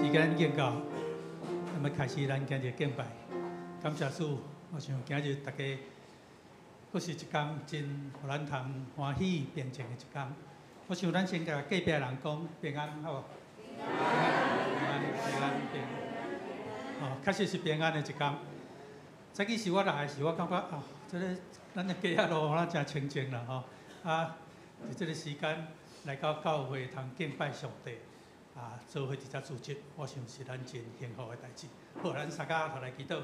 時間已經到，咱欲開始咱今日敬拜。感謝主，我想今日大家，閣是一工真予咱通歡喜平靜的一工。我想咱先共隔壁人講平安，好無？平安，平安，平安。哦，確實是平安的一工。早起時我來的時，我感覺啊，這个咱的街仔路咱誠清靜啦吼。啊，佇這个時間來到教會通敬拜上帝，啊，做伙佇遮組織，我想是咱真幸福的代誌。好，咱三家頭來祈禱。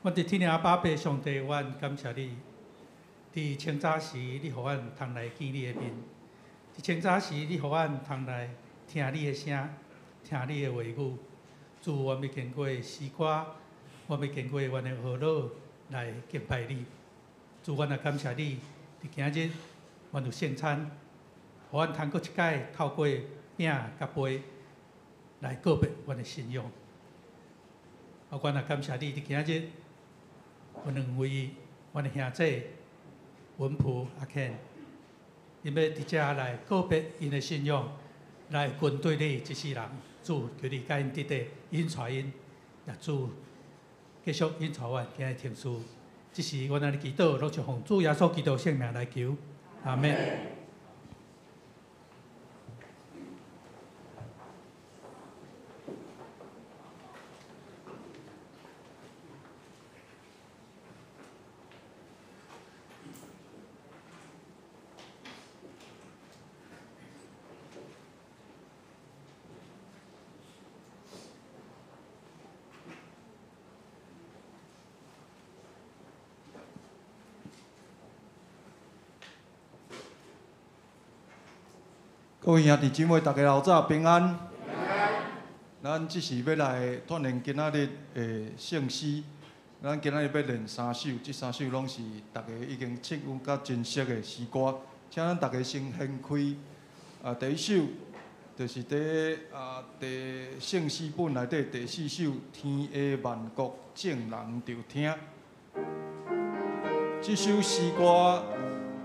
阮佇天的阿爸父上帝，阮感謝你。佇清早時，你予阮通來見你的面；佇清早時，你予阮通來聽你的聲，聽你的話語。主，阮欲經過詩歌，阮欲經過阮的呵咾來敬拜你。主，阮也感謝你，佇今日，阮有聖餐，予阮通閣一擺透過餅佮杯來告別阮的信仰。啊，阮也感謝你，佇今日，有兩位阮的兄弟文普阿 Ken，𪜶欲佇遮來告別𪜶的信仰，來跟隨你一世人。主，求你共𪜶佇佇引帶𪜶，也主繼續引帶阮今日聽書。這是阮按呢祈禱，攏是奉主耶穌基督聖名來求，阿們。各位兄弟姊妹，大家老早平安。咱這時欲來鍛鍊今仔日的聖詩，咱今仔日欲練三首，這三首攏是大家已經唱甲真熟的詩歌，請咱大家先掀開。啊，第一首就是佇啊佇聖詩本內底第四首《天下萬國眾人著聽》。這首詩歌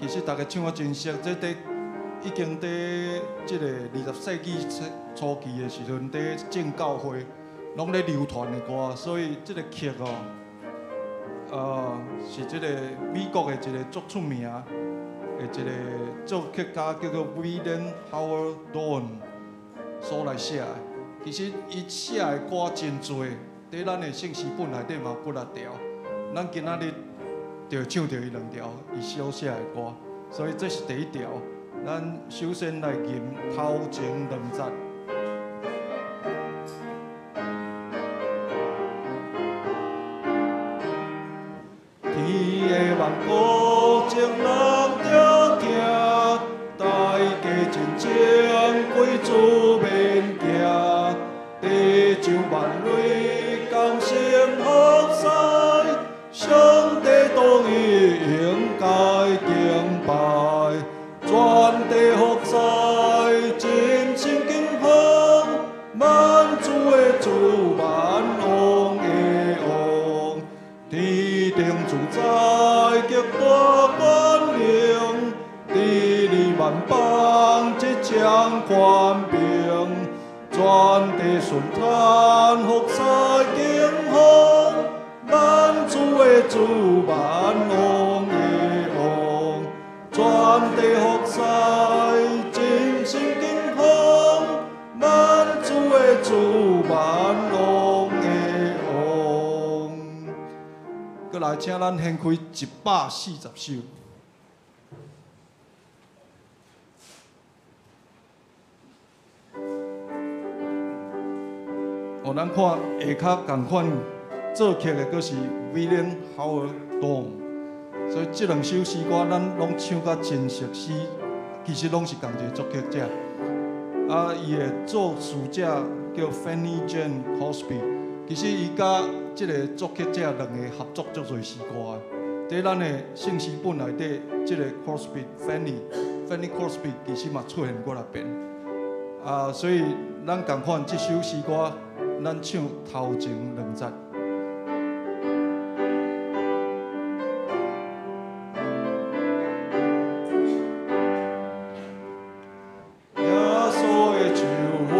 其實大家唱甲真熟，這佇已經佇這個20世紀初期的時陣，佇正教會攏咧流傳的歌，所以這個曲哦，是這個美國的一個足出名的一個作曲家叫做 William Howard Dorn 所來寫的。其實伊寫的歌真濟，佇咱的聖詩本內底嘛有幾若條。咱今仔日就唱著伊兩條，伊所寫的歌，所以這是第一條。咱首先來吟頭前兩節。天下萬國眾人著聽，大家盡情歸主面行，地上萬類同聲服侍，上帝當應該敬拜。全地服侍，盡心敬奉，萬主的主，萬王的王，天頂主宰極大權能，治理萬邦執掌權柄，全地順嘆服侍敬奉，萬主的主，萬王的王。全地服侍，盡心敬奉，萬主的主，萬王的王。閣來，請咱掀開140首。哦，咱看下跤仝款作曲的，閣是 William Howard Dorn。所以這兩首詩歌，咱攏唱甲真熟悉，其實攏是仝一個作曲者。啊，伊的作詞者叫 Fanny Jane Crosby，其實伊佮這个作曲者兩個合作足濟詩歌的。佇咱的聖詩本內底，這个 Crosby Fanny Crosby 其實嘛出現過來遍。啊，所以咱仝款這首詩歌，咱唱頭前兩節。耶穌的救苦。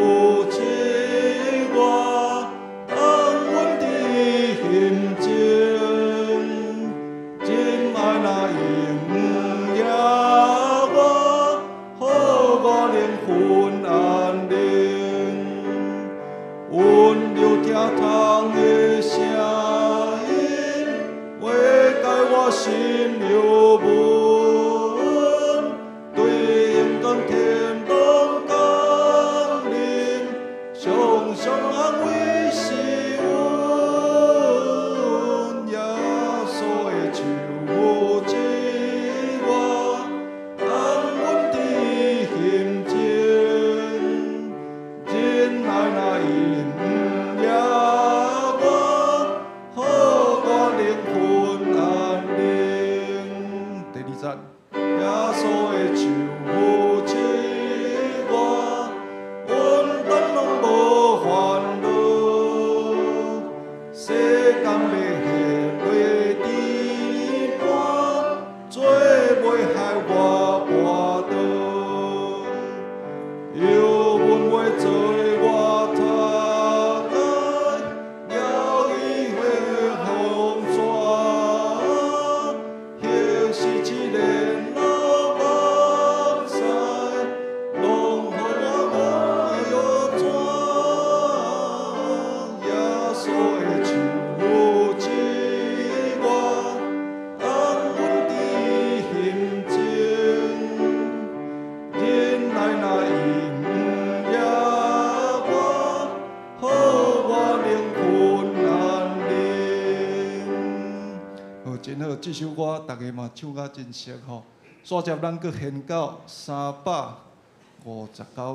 這首歌大家嘛唱甲真熟吼。煞接咱閣掀到359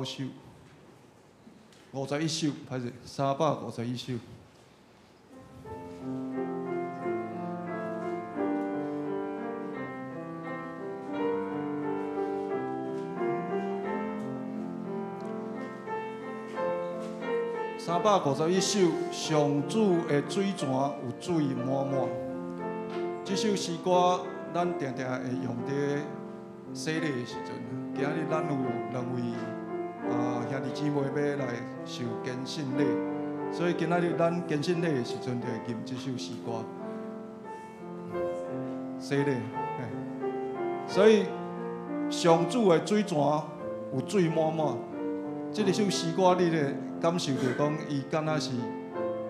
首，51首，歹勢，351首。351首，上主的水泉有水滿滿。這首詩歌，咱定定會用佇洗禮的時陣。今日咱有兩位兄弟姊妹欲來受堅信禮，所以今仔日咱堅信禮的時陣就會吟這首詩歌。洗禮，所以上主的水泉有水滿滿。這個首詩歌，你咧感受著講，伊敢若是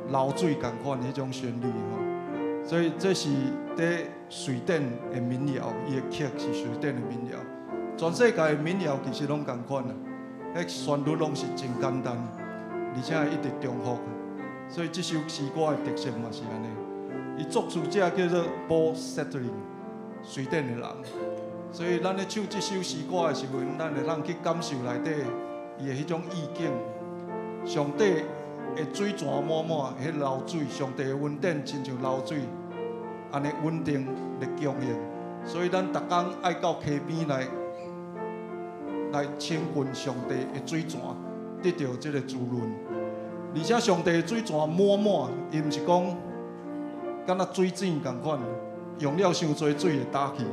流水仝款彼種旋律吼。所以這是佇瑞典的民謠，伊的曲是瑞典的民謠。全世界的民謠其實攏仝款啊，彼旋律攏是真簡單，而且會一直重複。所以這首詩歌的特色嘛是按呢。伊作詞者叫做 Bo Setterlind，瑞典的人。所以咱咧唱這首詩歌的時陣，咱會當去感受內底伊的彼種意境。上帝的水泉滿滿，彼流水，上帝的恩典親像流水，按呢穩定咧供應。所以咱逐工愛到溪邊來親近上帝的水泉，得著這個滋潤。而且上帝的水泉滿滿，伊毋是講敢若水井仝款，用了傷濟水會焦去，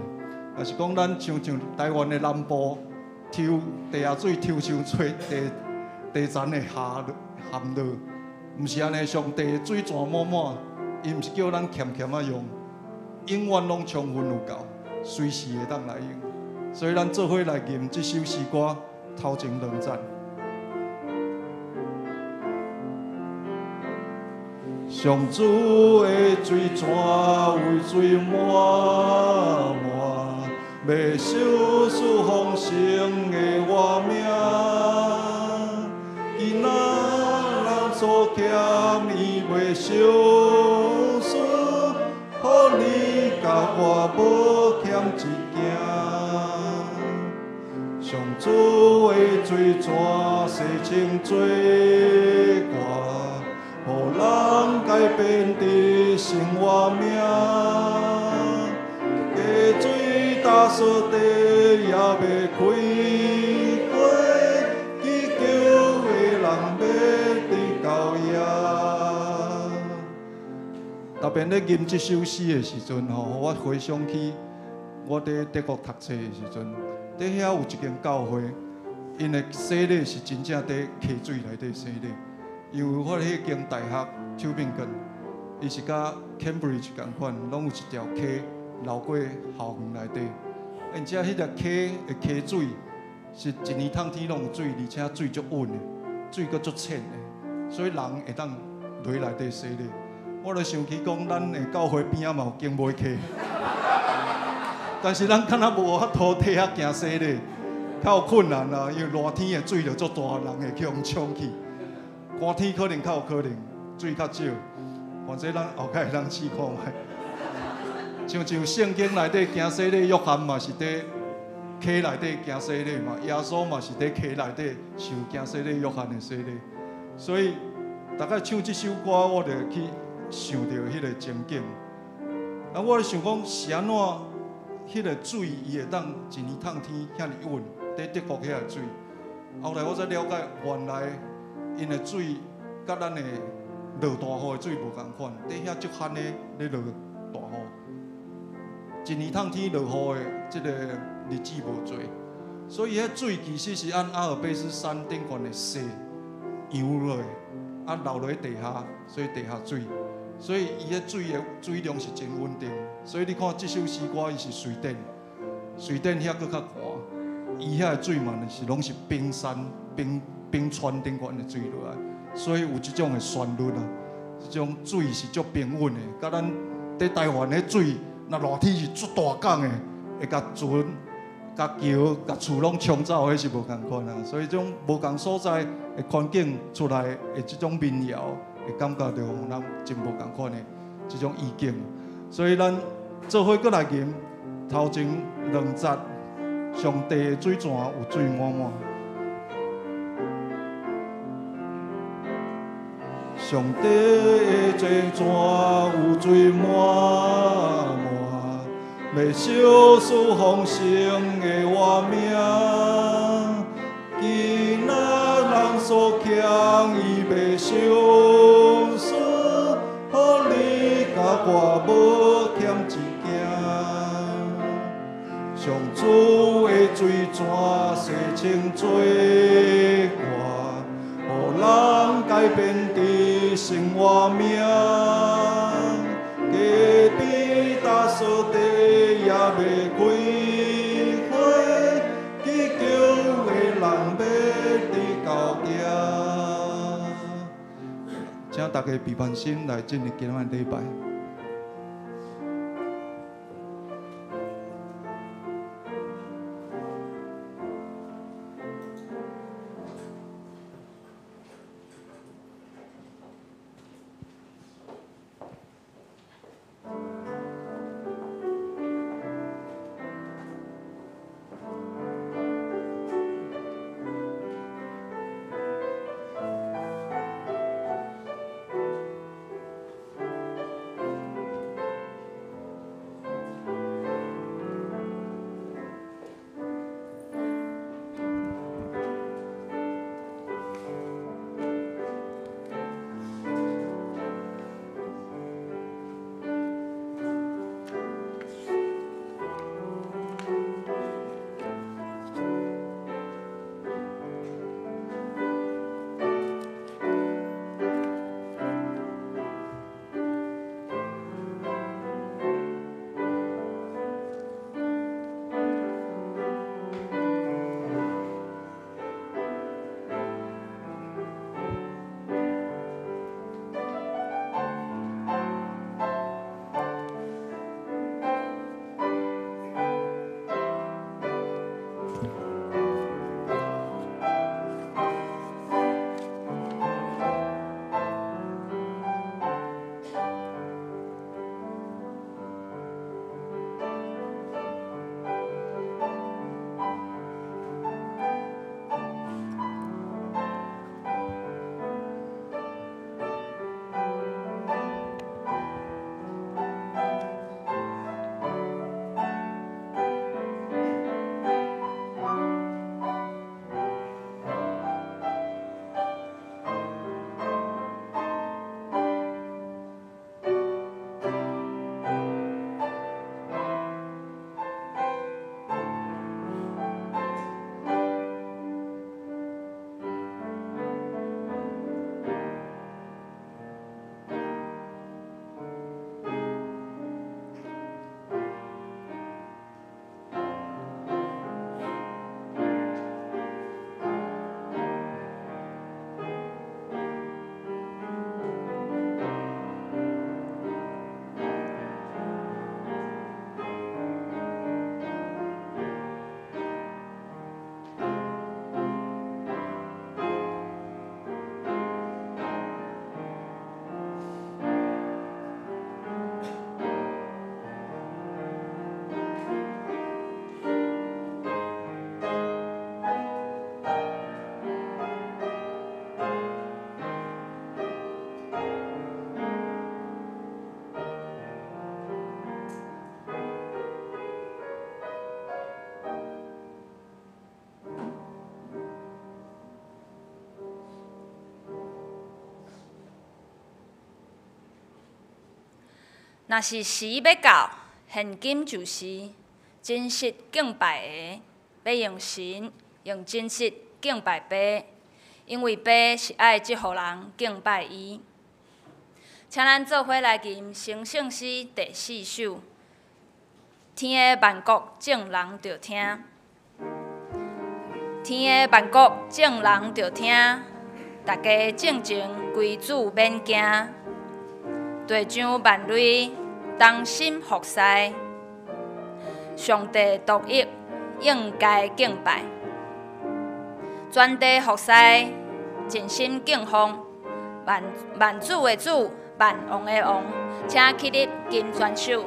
也是講咱像台灣的南部抽地下水抽傷濟，地層會下陷落，毋是按呢。上帝的水泉滿滿，伊毋是叫咱儉儉仔用，永遠攏充分有夠，隨時會當來用。所以咱做伙來吟這首詩歌，頭前兩節。上主的水泉有水滿滿，欲收赐豐盛的活命。囡仔人所欠伊袂相输，予你佮我无欠一件。上主的水泉洗清罪过，予人改变的生活命。溪水焦燥地也欲开花，祈求的人欲得到耶。特別咧吟這首詩的時陣吼，我回想起我佇德國讀冊的時陣，佇遐有一間教會，𪜶的洗禮是真正佇溪水內底洗禮。因為我彼間大學丘賓根，伊是佮 Cambridge 仝款，攏有一條溪流過校園內底，而且彼條溪的溪水是一年通天攏有水，而且水足穩的，水閣足淺的，所以人會當落內底洗禮。我就想起講，咱的教會邊仔嘛有景尾溪，但是咱敢若無法度佇遐行洗禮，較有困難啦，因為熱天的水就足大，人會去予沖去；寒天可能較有可能，水較少。反正咱後蓋會當試看覓。像聖經內底行洗禮，約翰嘛是佇溪內底行洗禮嘛，耶穌嘛是佇溪內底受行洗禮約翰的洗禮。所以，逐擺唱這首歌，我就去想著彼個情景。啊，我就想講是按怎，彼個水伊會當一年通天遐爾穩，佇德國遐個水。後來我才了解，原來𪜶的水佮咱的落大雨的水無仝款，佇遐足罕的咧落大雨。一年通天落雨的這個日子無濟，所以彼水其實是按阿爾卑斯山頂懸的雪揚落來，啊流落去地下，所以地下水，所以伊彼水的水量是真穩定。所以你看這首詩歌，伊是瑞典，瑞典遐閣較寒，伊遐的水嘛是攏是冰山、冰川頂懸的水落來，所以有這種的旋律啊，這種水是足平穩的，佮咱佇台灣彼水。若熱天是足大港的，會共船、共橋、共厝攏沖走，彼是無仝款啊。所以這種無仝所在的環境出來的這種民謠，會感覺著予咱真無仝款的這種意境。所以咱做伙閣來吟頭前兩節，上帝的水泉有水滿滿。上帝的水泉有水滿滿，欲相思豐盛的活命。今仔人所欠，伊欲相思，予你佮我無欠一件。上主的水泉洗清罪過，予人改變的生活命。隔壁大掃地也欲開花，祈求的人欲得到行。請大家閉關心來進入今晚禮拜。若是時欲到，現今就是真實敬拜的，欲用神用真實敬拜父，因為父是愛這號人敬拜伊。請咱做伙來吟成聖詩第四首，天的萬國眾人著聽，天的萬國眾人著聽，大家靜靜歸主免驚，地上萬類同心服侍，上帝獨一應該敬拜，全地服侍，盡心敬奉，萬萬主的主，萬王的王，請起立金磚手。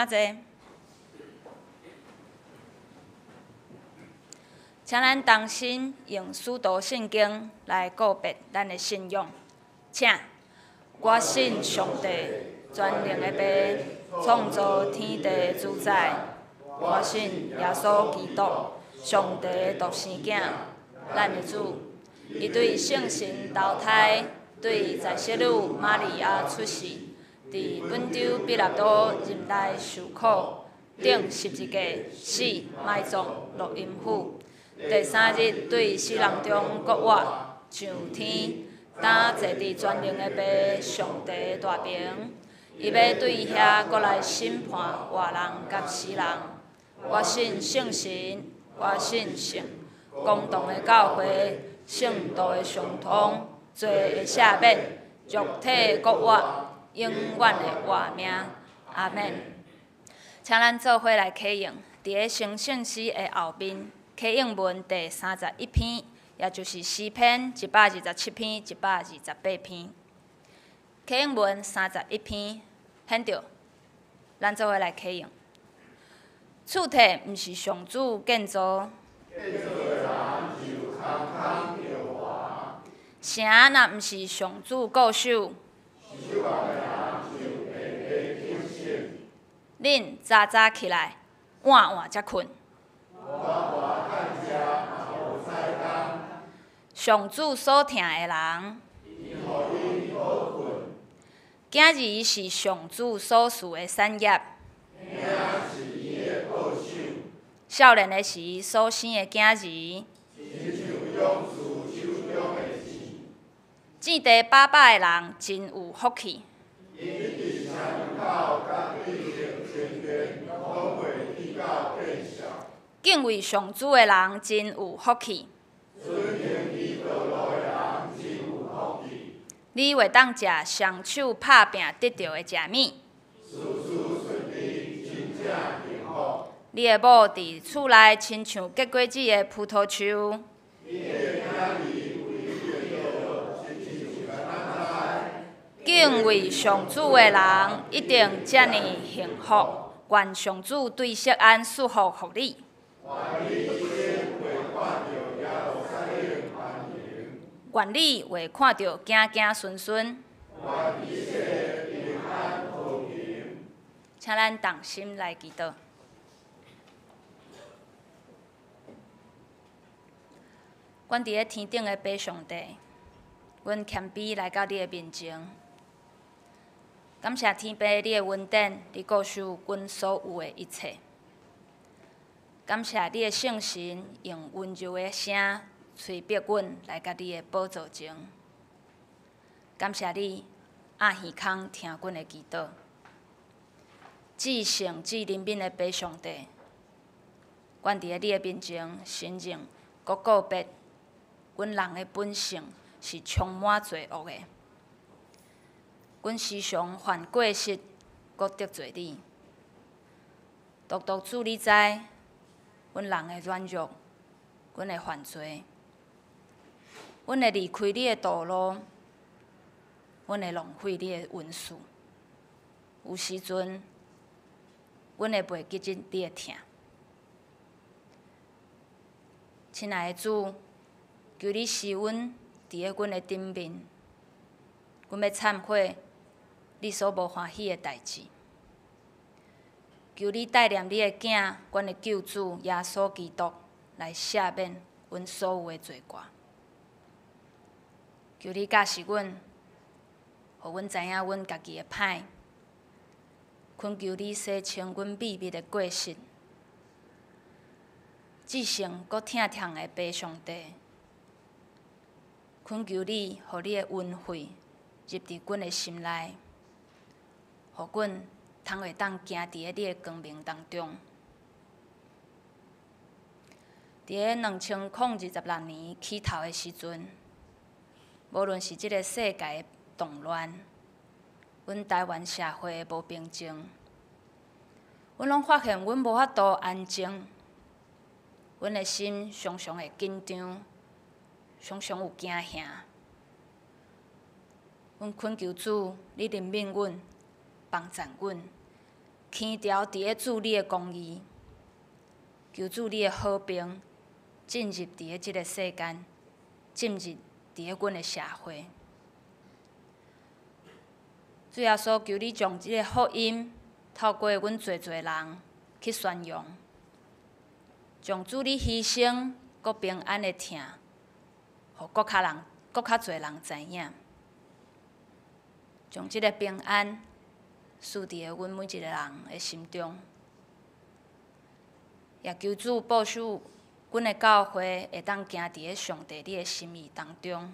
請坐。請咱同心用使徒信經來告別咱的信仰。請，我信上帝，全能的父，創造天地主宰。我信耶穌基督，上帝的獨生囝，咱的主。伊對聖神投胎，對在聖女瑪利亞出世，佇本丟彼拉多任內受苦，釘十字架，死，埋葬，落陰府。第三日對死人中復活，上天，擔坐佇全能的父上帝大爿。伊欲對遐閣來審判活人佮死人。我信聖神，我信聖公同的教會，聖徒的相通，罪的赦免，肉體的復活，永遠的活命。阿們。請咱做伙來啟用，佇咧成聖詩的後面。啟應文第31篇，也就是詩篇127篇、128篇。啟應文三十一篇，現著，咱做伙來啟用。厝體毋是上主建造，城若毋是上主固守，恁早早起來，晚晚才睏。上主所疼的人，囝兒是上主所賜的產業。少年的時所生的囝兒，種地飽飽的人真有福氣。敬畏上主的人真有福氣。你會當食雙手拍拚得著的食物。你的某佇厝內親像結果子的葡萄樹。敬畏上主的人一定遮爾幸福。願上主對錫安賜福予你。願你會看著子子孫孫。請咱同心來祈禱。阮佇咧天頂的父上帝，阮謙卑來到你的面前，感謝天父你的恩典，你顧守阮所有的一切。感謝你的聖神用溫柔的聲催逼阮來到你的寶座前。感謝你掩耳孔聽阮的祈禱。至聖至憐憫的父上帝，阮佇咧你的面前承認，閣告別，阮人的本性是充滿罪惡的。阮時常犯過失，閣得罪你。獨獨主你知，阮人的軟弱，阮的犯罪，阮會離開你的道路，阮會浪費你的恩賜。有時陣，阮會袂記得你的疼。親愛的主，求你施恩佇咧阮的頂面，阮欲懺悔你所無歡喜的代誌。求你帶領你的囝，阮的救主耶穌基督來赦免阮所有的罪過。求你教示阮，予阮知影阮家己的歹，懇求你洗清阮秘密的過失。至聖閣疼痛的父上帝，懇求你，予你的恩惠入佇阮的心內，予阮通會當行佇咧你的光明當中。佇咧2026年起頭的時陣，無論是這个世界的動亂，阮台灣社會的無平靜，阮攏發現阮無法度安靜，阮的心常常會緊張，常常有驚嚇。阮懇求主，你憐憫阮，幫贊阮，輕牢佇咧主你的公義，求主你的和平進入佇咧這个世間，進入佇咧阮的社會。主耶穌，求你將這个福音透過阮濟濟人去宣揚，將主你犧牲閣平安的疼，予閣較人、閣較濟人知影，將這个平安賜佇咧阮每一个人的心中。也求主保守阮的教會會當行佇咧上帝你的心意當中。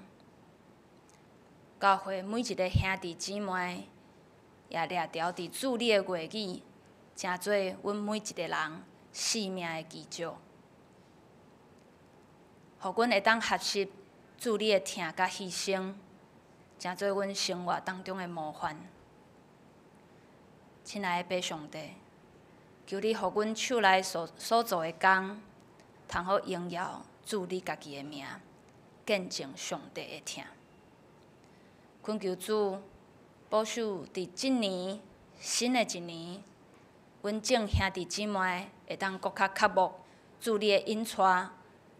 教會每一个兄弟姊妹也掠牢佇主你的話語，成做阮每一个人性命的基石，予阮會當學習主你的疼佮犧牲，成做阮生活當中的模範。親愛的父上帝，求你予阮手內所做的工，通好榮耀主你家己的名，見證上帝的疼。懇求主保守佇這年新的一年，阮眾兄弟姊妹會當閣較渴慕主你的引帶，佇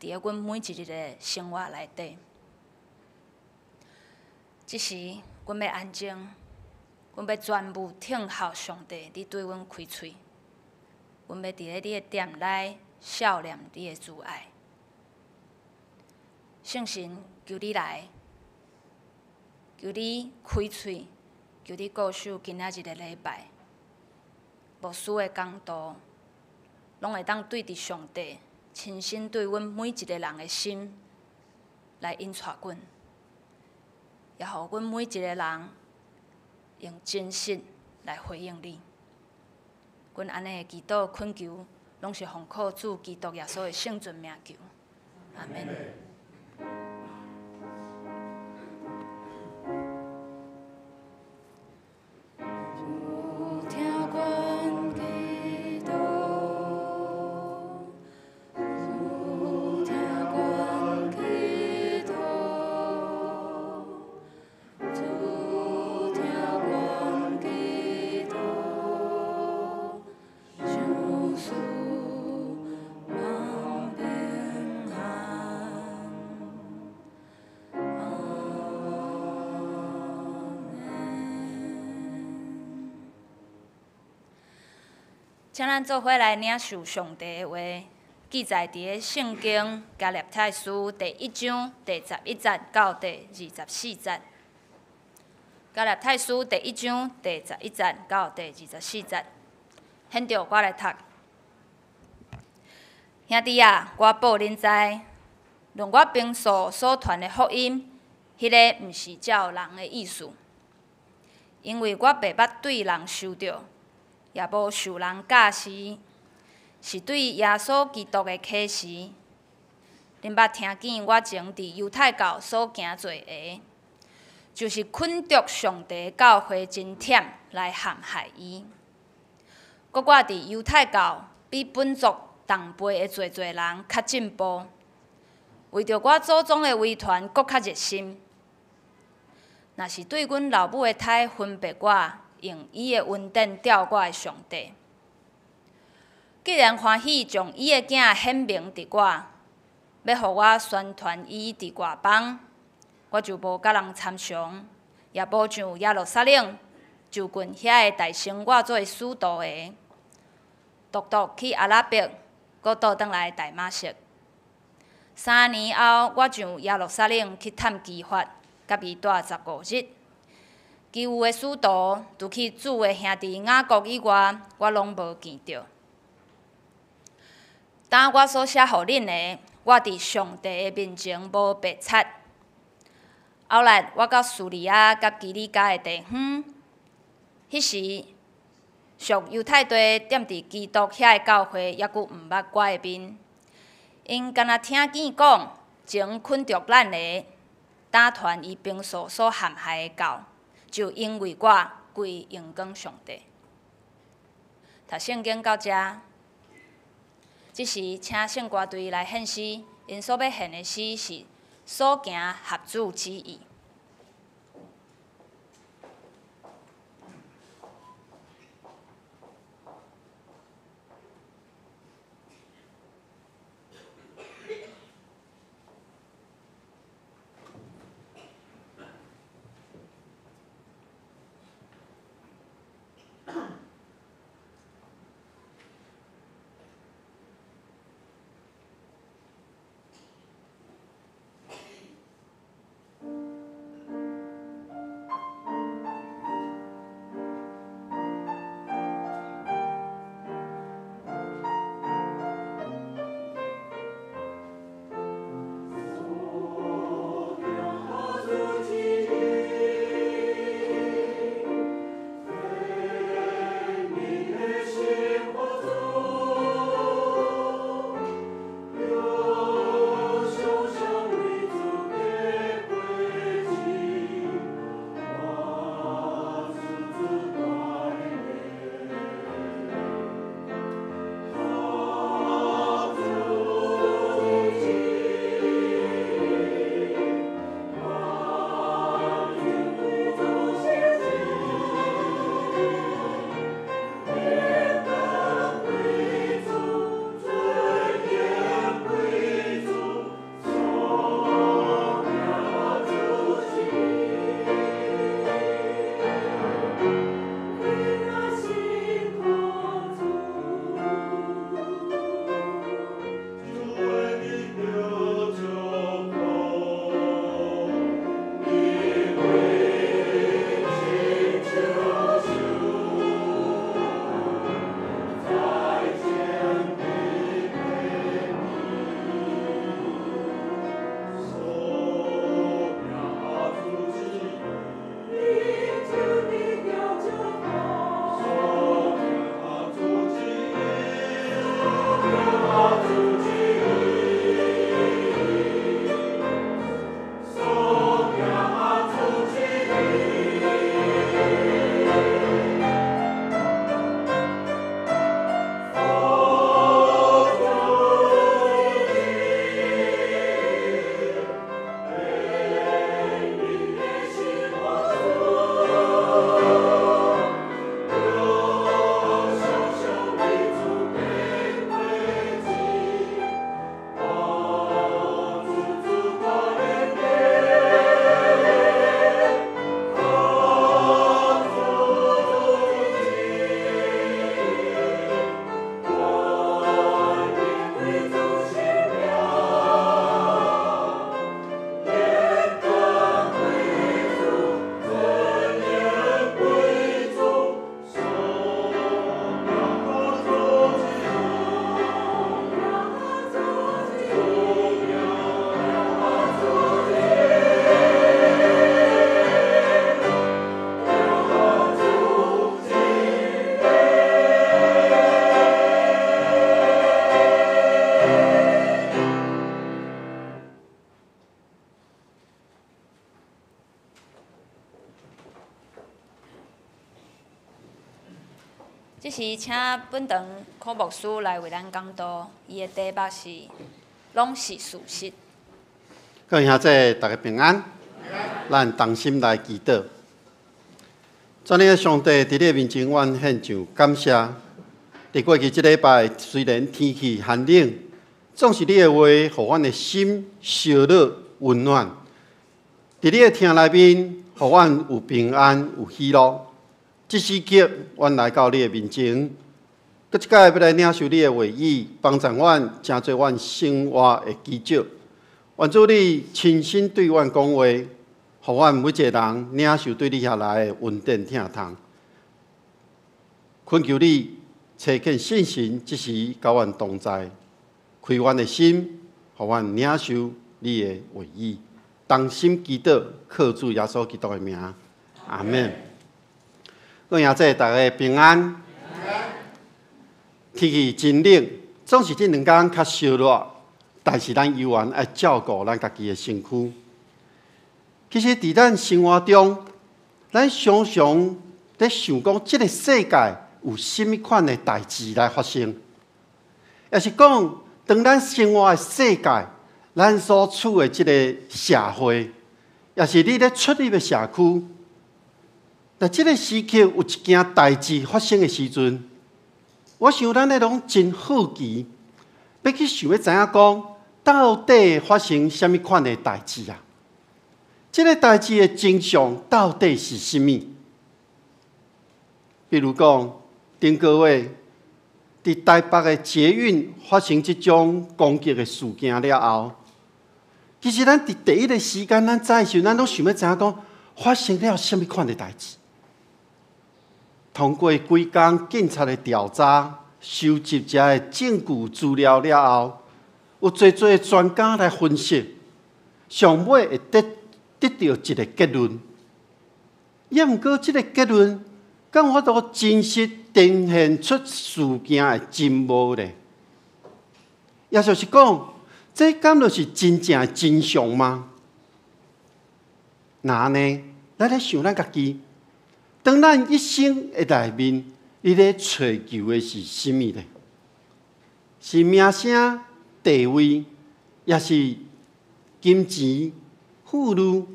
咧阮每一日的生活內底。這時，阮欲安靜，阮欲全部聽候上帝，你對阮開喙。阮欲佇咧你的殿內數念你的慈愛。聖神，求你來，求你開喙，求你顧守今仔日的禮拜，牧師的講道，攏會當對著上帝親身對阮每一个人的心來引帶阮，也予阮每一個人用真實來回應你。阮按呢的祈禱懇求，攏是奉靠主基督耶穌的聖尊名求，阿們。請咱做伙來領受上帝的話，記載佇咧聖經加拉太書第一章第十一節到第二十四節。加拉太書第一章第十一節到第二十四節，現在我來讀。兄弟啊，我報恁知，論我平素所傳的福音，彼个毋是照人的意思，因為我袂捌對人收著，也無受人教示，是對耶穌基督的啟示。恁捌聽見我前佇猶太教所行做的，就是捆著上帝教會真忝來陷害伊。閣我佇猶太教比本族同輩的濟濟人較進步，為著我祖宗的遺傳，閣較熱心。若是對阮老母的胎分別我，用伊的恩典吊我的上帝，既然歡喜將伊的囝顯明佇我，欲予我宣傳伊佇外邦，我就無佮人參詳，也無像耶路撒冷就近遐个代稱我做使徒的，獨獨去阿拉伯，閣倒轉來大馬色。3年後，我上耶路撒冷去探基法，佮伊蹛15日。其餘的使徒，除去主的兄弟雅各以外，我攏無見著。當我所寫予恁的，我佇上帝的面前無白賊。後來我到敘利亞佮基里加的地方，彼時屬猶太地踮佇基督遐的教會，猶閣毋捌我的面。𪜶敢若聽見講，前捆著咱的，當傳伊平素所陷害的教，就因為我歸榮光上帝。讀聖經到遮，這時請聖歌隊來獻詩，𪜶所欲獻的詩是所行合主旨意。這時請本堂柯牧師來為咱講道，伊的題目是“攏是事實”。各位兄弟，大家平安。咱同心來祈禱。全能的上帝，佇你的面前，阮獻上感謝。佇過去這禮拜，雖然天氣寒冷，總是你的話，予阮的心燒熱溫暖。佇你的疼內面，予阮有平安，有喜樂。這時刻，阮來到你的面前，閣一擺欲來領受你的話語，幫助阮，成做阮生活的基石。願主你親身對阮講話，予阮每一个人領受對你遐來的恩典疼痛。懇求你差遣聖神，這時佮阮同在，開阮的心，予阮領受你的話語。同心祈禱，靠主耶穌基督的名，阿門。各位兄弟，大家平安。天氣真冷，總是這兩工較燒熱，但是咱猶原愛照顧咱家己的身軀。其實，佇咱生活中，咱常常佇想講，這个世界有啥物款的代誌來發生，抑是講，當咱生活的世界，咱所處的這个社會，抑是你咧出入的社區，在這个時刻有一件代誌發生的時陣，我想咱咧攏真好奇，欲去想欲知影講，到底發生啥物款的代誌啊？這个代誌的真相到底是啥物？比如講，頂個月佇台北的捷運發生這種攻擊的事件了後，其實咱佇第一个時間，咱知的時陣，咱攏想欲知影講發生了啥物款的代誌。通過幾工警察的調查、收集遮的證據資料了後，有濟濟專家來分析，上尾會得著一个結論。抑毋過，這个結論敢有法度真實呈現出事件的真貌咧？也就是講，這敢就是真正的真相嗎？若按呢，咱來想咱家己，當咱一生的內面，你咧揣求的是啥物咧？是名聲、地位，抑是金錢、富裕？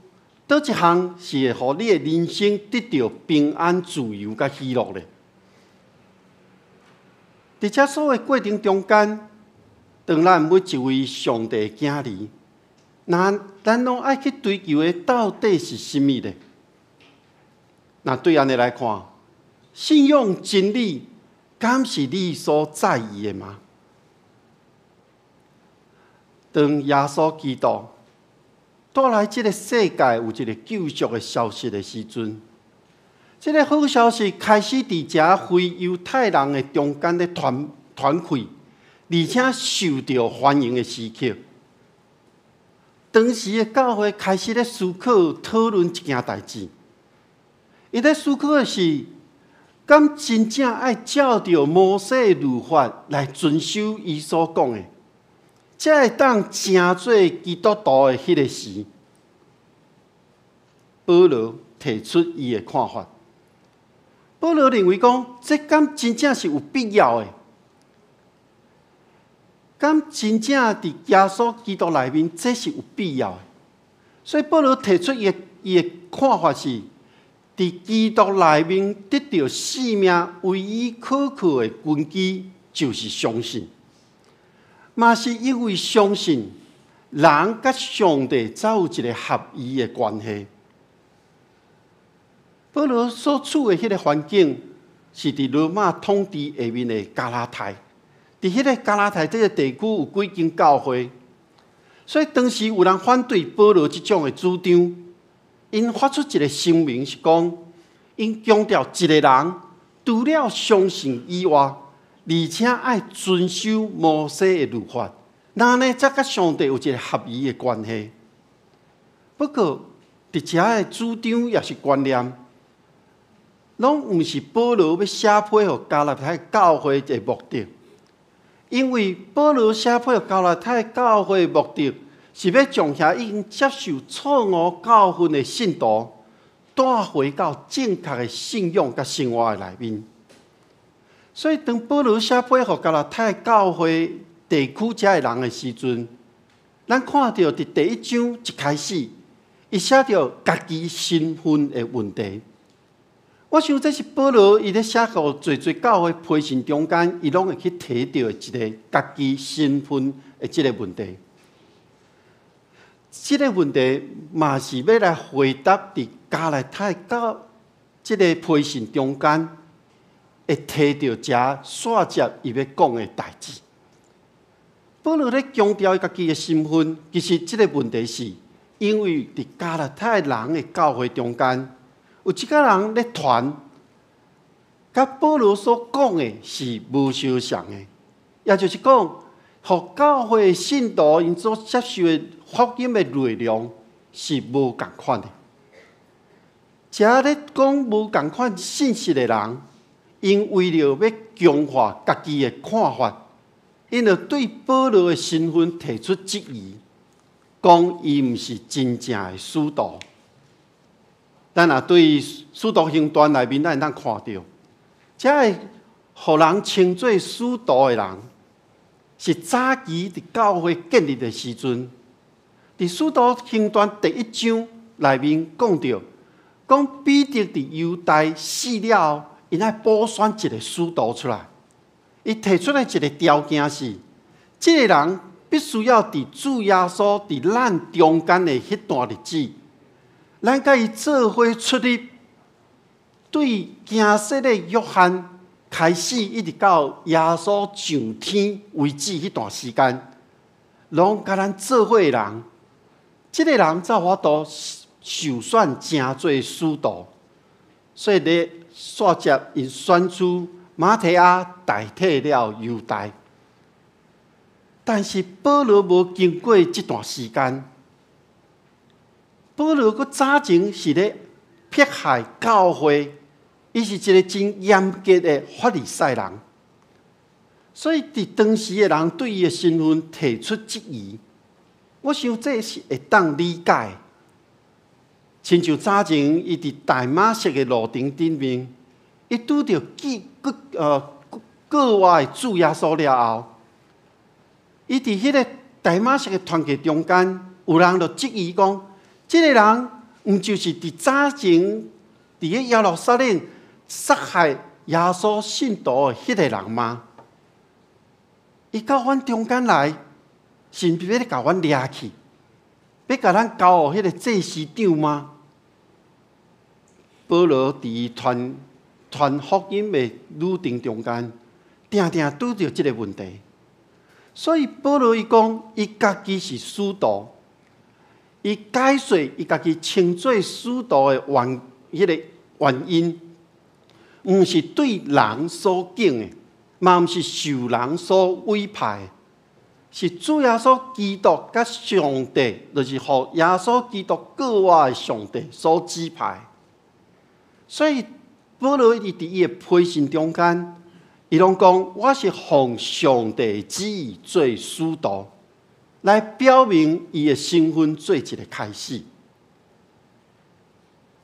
佗一項是會予你的人生得著平安、自由佮喜樂咧？佇這所有過程中間，當咱每一位上帝的囝兒，那咱攏愛去追求的到底是啥物咧？若對按呢來看，信仰真理，敢是你所在意的嗎？當耶穌基督帶來這个世界有一个救贖的消息的時陣，這个好消息開始佇遮非猶太人的中間咧傳傳開，而且受著歡迎的時刻。當時的教會開始咧思考討論一件代誌，伊咧思考的是，敢真正愛照著摩西的律法來遵守伊所講的，才會當成做基督徒的彼个時，保羅提出伊的看法。保羅認為講，這敢真正是有必要的？敢真正佇耶穌基督內面，這是有必要的？所以保羅提出伊的看法是，佇基督內面得著生命唯一可靠的根基，就是相信。嘛是因為相信，人佮上帝才有一个合一的關係。保羅所處的彼个環境，是佇羅馬統治下面的加拉太。佇彼个加拉太這个地區有幾間教會，所以當時有人反對保羅這種的主張，𪜶發出一个聲明，是講，𪜶強調一个人除了相信以外，而且愛遵守摩西的律法，若按呢才佮上帝有一个合一的關係。不過，佇遮的主張抑是觀念，攏毋是保羅欲寫批予加拉太教會的目的。因為保羅寫批予加拉太教會的目的，是欲將遐已經接受錯誤教訓的信徒帶回到正確的信仰佮生活的內面。所以當保羅寫批予加拉太教會地區遮的人的時陣，咱看著佇第一章一開始，伊寫著家己身份的問題。我想這是保羅伊咧寫予濟濟教會批信中間，伊攏會去提著的一個家己身份的這个問題。這个問題嘛是欲來回答佇加拉太教這个批信中間會提著遮煞接伊欲講的代誌。保羅咧強調伊家己的身份，其實這个問題是因為佇加拉太人的教會中間，有一寡人咧傳，佮保羅所講的是無相像的，也就是講，予教會信徒𪜶所接受的福音的內容是無仝款的。遮咧講無仝款信息的人，𪜶為著欲強化家己的看法，𪜶就對保羅的身份提出質疑，講伊毋是真正的使徒。咱若對《使徒行傳》內面，咱會當看著，遮个予人稱做使徒的人，是早期佇教會建立的時陣，佇《使徒行傳》第一章內面講著，講彼得佇猶大死了後，𪜶愛補選一个使徒出來。伊提出來一个條件是，這个人必須要佇主耶穌佇咱中間的彼段日子，咱佮伊做伙出入，對行洗禮約翰開始，一直到耶穌上天為止彼段時間，攏佮咱做伙的人，這个人才有法度受選成做使徒。所以咧，煞接𪜶選出馬提亞代替了猶大，但是保羅無經過這段時間。保羅閣早前是咧迫害教會，伊是一个真嚴格的法利賽人，所以佇當時的人對伊的身份提出質疑。我想這是會當理解。親像早前伊佇大馬色的路程頂面，伊拄著見過活的主耶穌了後，伊佇彼个大馬色的團契中間，有人就質疑講，這个人毋就是佇早前佇个耶路撒冷殺害耶穌信徒的彼个人嗎？伊到阮中間來，是毋是欲共阮掠去，欲共咱交予彼个祭司長嗎？保羅佇傳傳福音的旅程中間，定定拄著這个問題，所以保羅伊講，伊家己是使徒，伊解釋伊家己稱做使徒的彼个原因，毋是對人所揀的，嘛毋是受人所委派的，是主耶穌基督佮上帝，就是予耶穌基督復活的上帝所指派。所以保羅伊佇伊的批信中間，伊攏講我是奉上帝旨意做使徒，來表明伊的身份做一個開始。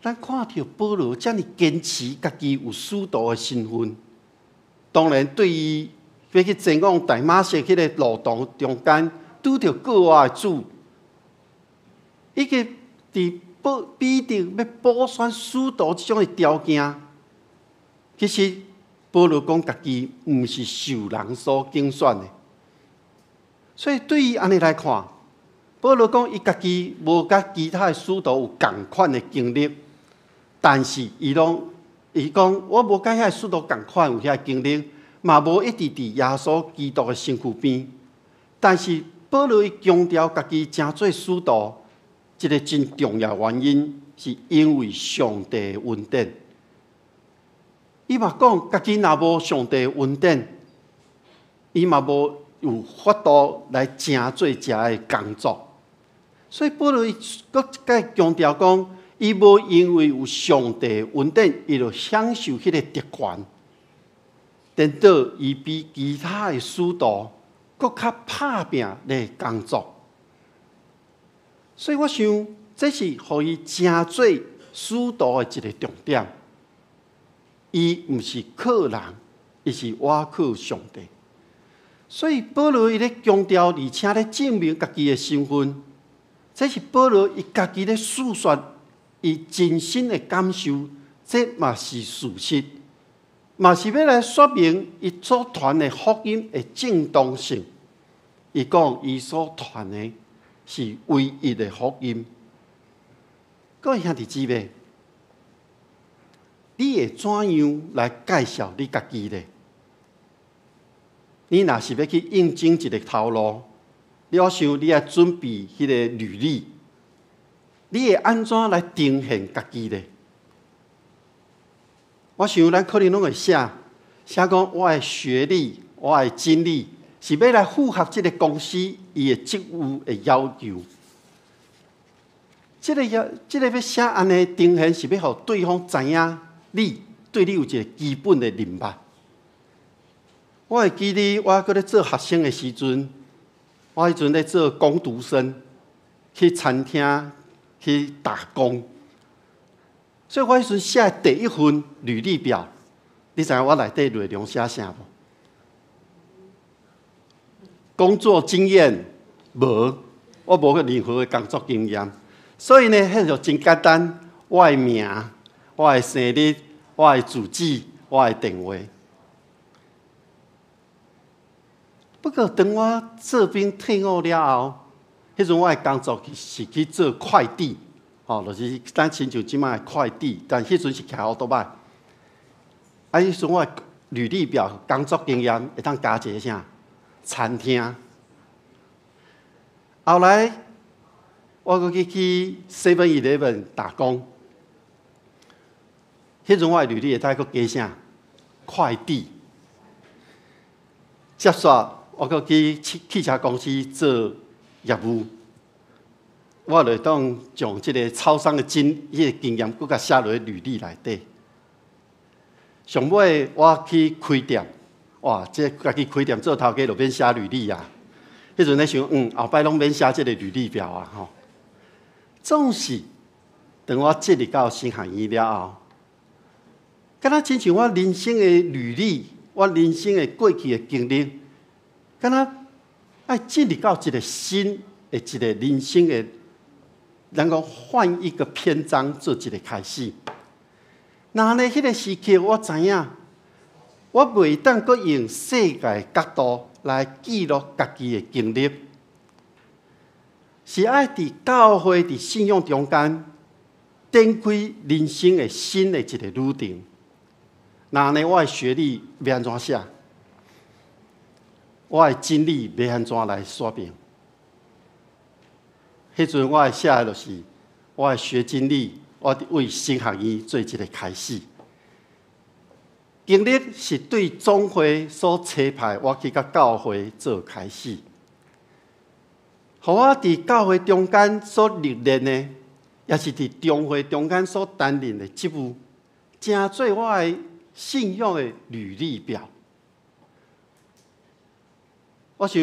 咱看著保羅遮爾堅持家己有使徒的身份，當然對伊欲去前往大馬色彼个路途中間，拄著復活的主，以及佇保彼得欲補選使徒這種的條件，其實保羅講家己毋是受人所揀選的，所以對伊按呢來看，保羅講伊家己無佮其他的使徒有仝款的經歷，但是伊攏伊講我無佮遐个使徒仝款有遐个經歷，嘛無一直佇耶穌基督的身軀邊。但是保羅伊強調家己成做使徒，一个真重要原因，是因為上帝的恩典。伊嘛講，家己若無上帝的恩典，伊嘛無有法度來成做遮个工作。所以保羅伊閣一擺強調講，伊無因為有上帝的恩典，伊就享受彼个特權。顛倒伊比其他的使徒閣較拍拚咧工作。所以我想，這是予伊成做使徒的一个重點。伊毋是靠人，伊是倚靠上帝。所以保羅伊咧強調，而且咧證明家己的身份，這是保羅伊家己咧訴說伊真心的感受，這嘛是事實，嘛是欲來說明伊所傳的福音的正當性。伊講伊所傳的是唯一的福音。各位兄弟姊妹，你會怎樣來介紹你家己咧？你若是欲去應徵一个頭路，你我想你愛準備彼個履歷，你會按怎來呈現家己咧？我想咱可能攏會寫寫講我的學歷、我的經歷是欲來符合這个公司伊的職務的要求。這个要這个欲寫按呢呈現，是欲予對方知影你對你有一个基本的認捌。我會記得我閣咧做學生的時陣，我彼陣咧做工讀生，去餐廳去打工，所以我彼陣寫第一份履歷表，你知影我內底內容寫啥無？工作經驗無，我無任何的工作經驗，所以呢，彼就真簡單，我的名、我的生日、我的住址、我的電話。不過，當我做兵退伍了後，彼陣我的工作是去做快遞，吼，就是咱親像這擺的快遞，但彼陣是騎歐多擺。啊，彼陣我的履歷表、工作經驗會當加一个啥？餐廳。後來我閣去 Seven Eleven 打工，彼陣我的履歷會當閣加啥？快遞。接續我閣去汽車公司做業務，我就會當將這个超商的經彼个經驗，閣共寫落去履歷內底。上尾我去開店，哇！這家己開店做頭家就免寫履歷啊。彼陣咧想，後擺攏免寫這个履歷表啊，吼。總是當我進入到神學院了後，敢若親像我人生的履歷，我人生的過去的經歷，敢若愛進入到一个新的一个人生的，咱講換一個篇章做一个開始。若按呢，彼个時刻我知影，我袂當閣用世界角度來記錄家己的經歷，是愛佇教會佇信仰中間展開人生的新的一个旅程。若按呢，我的學歷欲按怎寫？我的經歷欲按怎來說明？彼陣我會寫的就是我的學經歷，我佇為神學院做一个開始。經歷是對總會所差派，我去佮教會做開始。予我佇教會中間所歷練的，也是佇中會中間所擔任的職務，成做我的信仰的履歷表。我想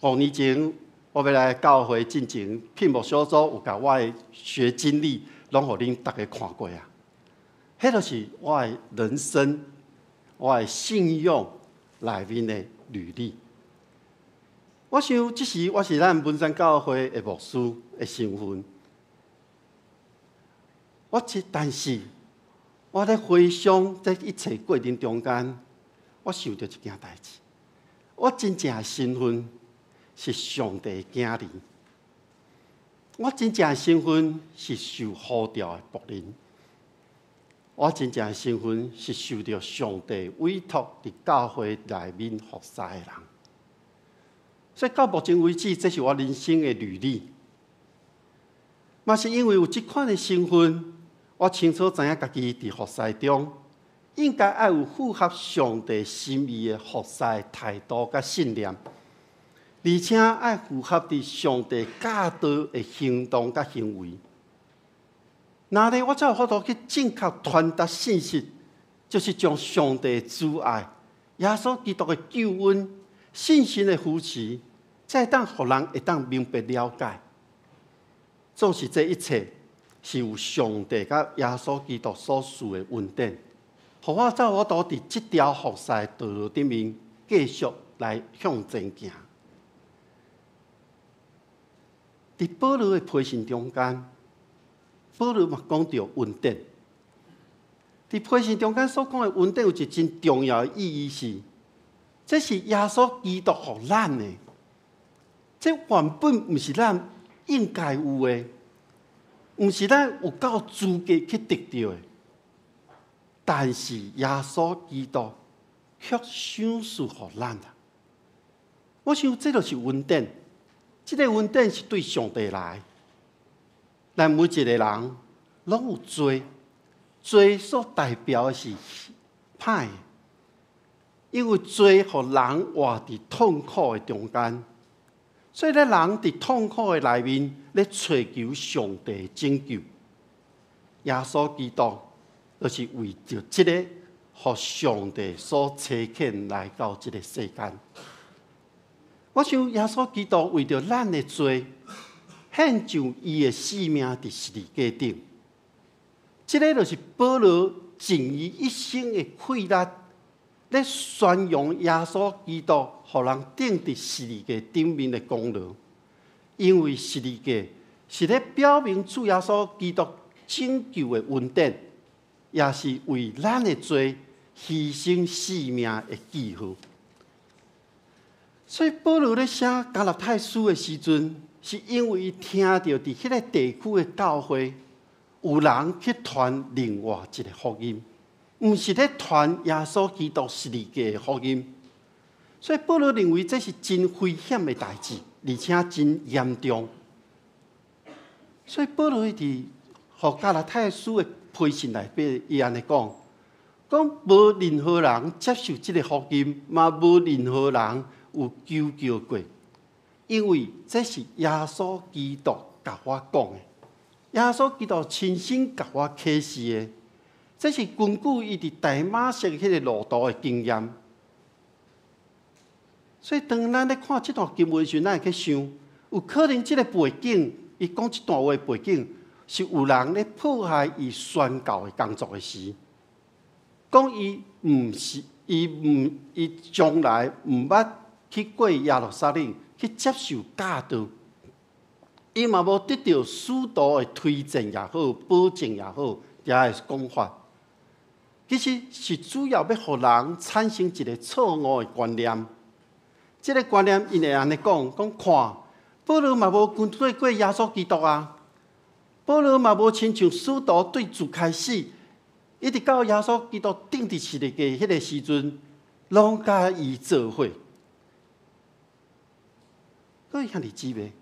5年前我欲來教會進前，聘牧小組有共我的學經歷，攏予恁逐家看過啊。彼就是我的人生，我的信仰內面的履歷。我想這時我是咱文山教會的牧師的身份。但是我咧回想這一切過程中間，我想著一件代誌。我真正的身份是上帝的囝兒，我真正的身份是受呼召的僕人，我真正的身份是受著上帝委託佇教會內面服侍的人。所以到目前為止，這是我人生的履歷。嘛是因為有這款的身份，我清楚知影家己佇服侍中，應該愛有符合上帝心意的服侍態度佮信念，而且愛符合佇上帝教導的行動佮行為。若按呢，我才有法度去正確傳達信息，就是將上帝的慈愛、耶穌基督的救恩、信心的扶持，才會當予人會當明白了解。總是這一切是有上帝佮耶穌基督所賜的恩典，予予我才有法度佇這條服侍道路頂面繼續來向前行。佇保羅的批信中間，保羅嘛講著恩典。佇批信中間所講的恩典有一個真重要的意義是，這是耶穌基督予咱的，這原本毋是咱應該有的，毋是咱有夠資格去得著的。但是耶穌基督卻賞賜予咱啊！我想這就是恩典，這個恩典是對上帝來，咱每一個人攏有罪，罪所代表的是歹，因為罪予人活佇痛苦的中間，所以咧人佇痛苦的內面咧揣求上帝拯救。耶穌基督就是為著這個，予上帝所差遣來到這個世間。我想耶穌基督為著咱的罪，獻上伊的性命佇十字架頂。這個就是保羅盡伊一生的氣力，咧宣揚耶穌基督，予人釘佇十字架頂面的功勞。因為十字架是咧表明主耶穌基督拯救的恩典，也是為咱的罪犧牲性命的記號。所以保羅咧寫加拉太書的時陣，是因為伊聽著佇彼個地區的教會有人去傳另外一個福音，毋是咧傳耶穌基督十字架的福音。所以保羅認為這是真危險的代誌，而且真嚴重。所以保羅佇予加拉太書的批信內底，伊按呢講，講無任何人接受這個福音，嘛無任何人有求叫過，因為這是耶穌基督共我講的，耶穌基督親身共我啟示的，這是根據伊佇大馬色彼個路途的經驗。所以當咱咧看這段經文時，咱會去想，有可能這個背景，伊講這段話的背景，是有人咧迫害伊宣教的工作的時，講伊毋是，伊毋，伊從來毋捌去過耶路撒冷去接受教導，伊嘛無得著使徒的推薦也好，保證也好，遮的講法，其實是主要欲予人產生一個錯誤的觀念。這個觀念，𪜶會按呢講，講看，保羅嘛無跟隨過耶穌基督啊，保羅嘛無親像使徒對自開始，一直到耶穌基督釘佇十字架彼個時陣，攏佮伊做伙。各位兄弟姊妹，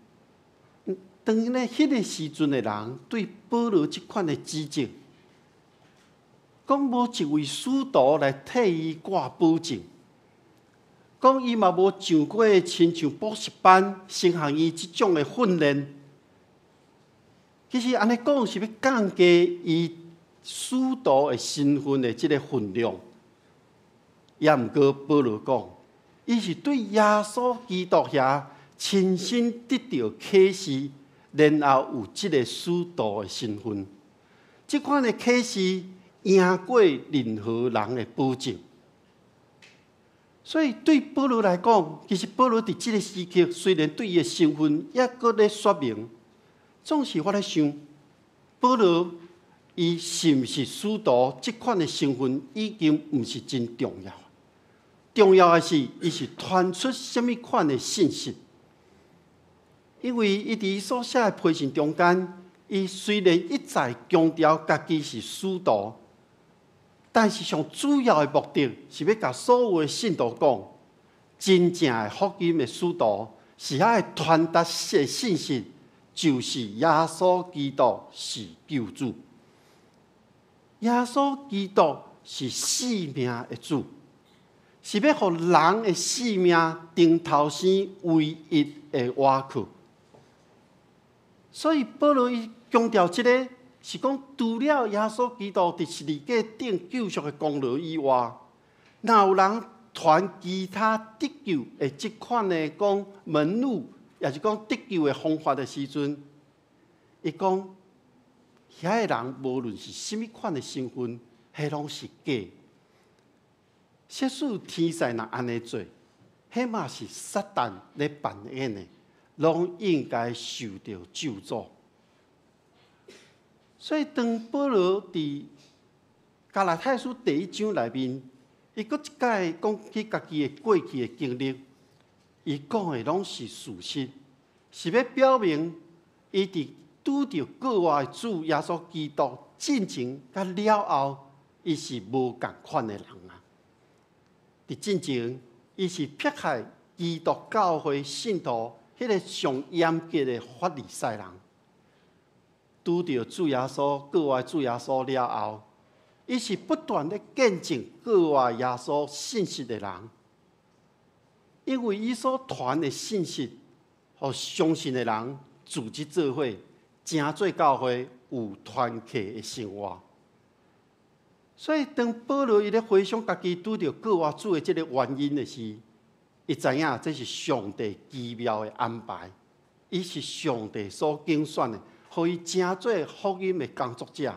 當咧彼個時陣的人對保羅這款的指責，講無一位使徒來替伊掛保證，講伊嘛無上過親像補習班、神學院這種的訓練。其實按呢講是欲降低伊使徒的身份的這個分量。也毋過保羅講，伊是對耶穌基督遐親身得著啟示，然後有這個使徒的身份。這款的啟示贏過任何人的保證。所以對保羅來講，其實保羅佇這個時刻雖然對伊的身份猶閣咧說明，總是我咧想，保羅伊是毋是使徒這款的身份已經毋是真重要。重要的是，伊是傳出啥物款的信息。因為伊佇所寫的批信中間，伊雖然一再強調家己是使徒，但是上主要的目的是欲共所有的信徒講，真正的福音的使徒是愛傳達的信息，就是耶穌基督是救主，耶穌基督是生命的主，是欲予人的生命重頭生唯一的倚靠。所以保羅伊強調這個，是講除了耶穌基督佇十字架頂救贖的功勞以外，若有人傳其他得救的這款的講門路，抑是講得救的方法的時陣，伊講遐个人無論是啥物款的身份，彼攏是假。即使天使若按呢做，彼嘛是撒旦咧扮演的，攏應該受著咒詛。所以當保羅佇加拉太書第一章內面，伊閣一擺講起家己的過去的經歷，伊講的攏是事實，是欲表明伊佇拄著過活的主耶穌基督進前佮了後，伊是無仝款的人啊！佇進前，伊是迫害基督教會信徒彼个上嚴格的法利賽人。拄著主耶穌過活的主耶穌了後，伊是不斷咧見證過活耶穌信息的人，因為伊所傳的信息，予相信的人組織做伙，成做教會有團契的生活。所以當保羅伊咧回想家己拄著過活主的這个原因的時，伊知影這是上帝奇妙的安排，伊是上帝所揀選的，予伊成做福音的工作者。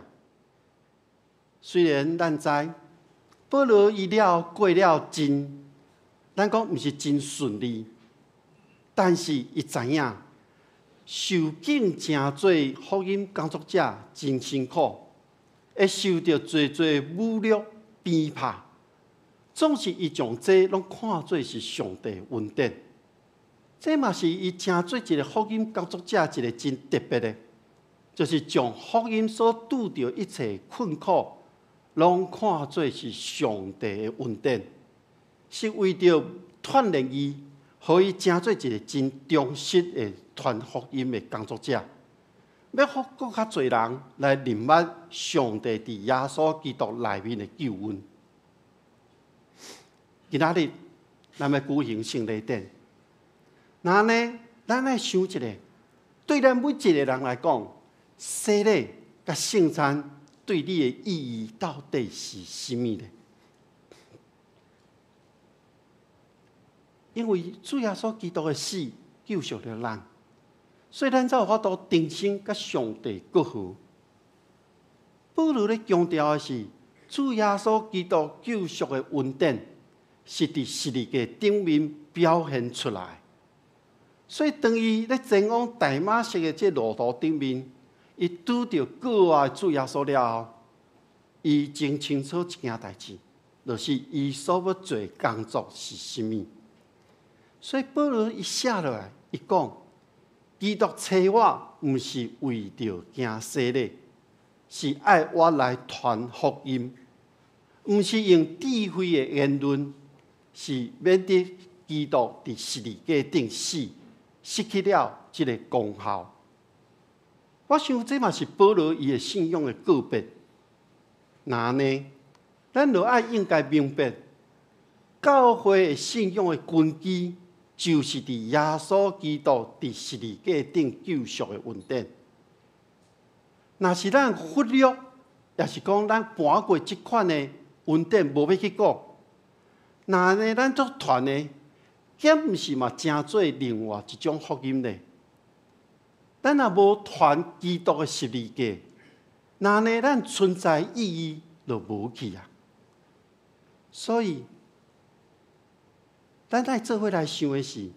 雖然咱知保羅伊了過了真，咱講毋是真順利，但是伊知影受揀成做福音工作者真辛苦，會受著濟濟侮辱、鞭拍，總是伊將這攏看做是上帝恩典。這嘛是伊成做一个福音工作者一个真特別的，就是將福音所拄著一切困苦，攏看做是上帝的恩典，是為著鍛鍊伊，予伊成做一个真忠實的傳福音的工作者，欲予閣較濟人來認捌上帝佇耶穌基督內面的救恩。今仔日咱欲舉行聖禮典，那呢，咱愛想一下，對咱每一个人來講，洗禮佮聖餐對你的意義到底是啥物呢？因為主耶穌基督的死救贖了咱，所以咱才有法度重新佮上帝割和。保羅咧強調的是，主耶穌基督救贖的恩典是佇十字架頂面表現出來。所以當伊咧前往大馬色的這路途頂面，伊拄著過活的主耶穌了後，伊真清楚一件代誌，就是伊所欲做的工作是啥物。所以保羅伊寫落來，伊講：基督差我，毋是為著行洗禮，是愛我來傳福音，毋是用智慧的言論，是免得基督佇十字架頂死，失去了這个功效。我想這嘛是保羅伊的信仰的告別。那呢，咱就愛應該明白，教會的信仰的根基，就是佇耶穌基督佇十字架頂救贖的恩典。若是咱忽略，抑是講咱瞞過這款的恩典，無欲去講，那呢，咱所傳的，敢毋是嘛成做另外一種福音呢？咱若無傳基督的十字架，那呢，咱存在意義就無去啊。所以，咱愛做伙來想的是，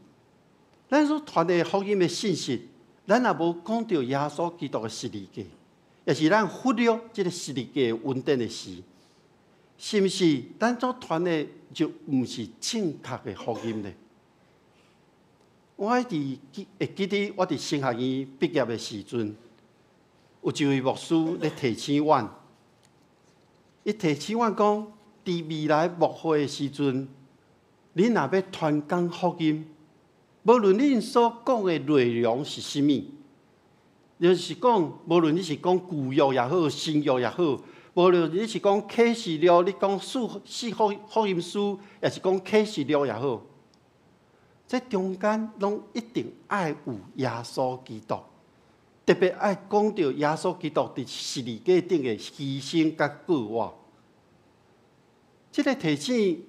咱所傳的福音的信息，咱若無講著耶穌基督的十字架，抑是咱忽略這个十字架的恩典的時，是毋是咱所傳的就毋是正確的福音呢？我一直會記得，我佇神學院畢業的時陣，有一位牧師咧提醒阮，伊提醒阮講，佇未來牧會的時陣，恁若欲傳講福音，無論恁所講的內容是啥物，就是講，無論你是講舊約也好，新約也好，無論你是講啟示錄，你講四福音書，抑是講啟示錄也好，這中間攏一定愛有耶穌基督，特別愛講著耶穌基督佇十字架頂的犧牲佮復活。這个提醒，予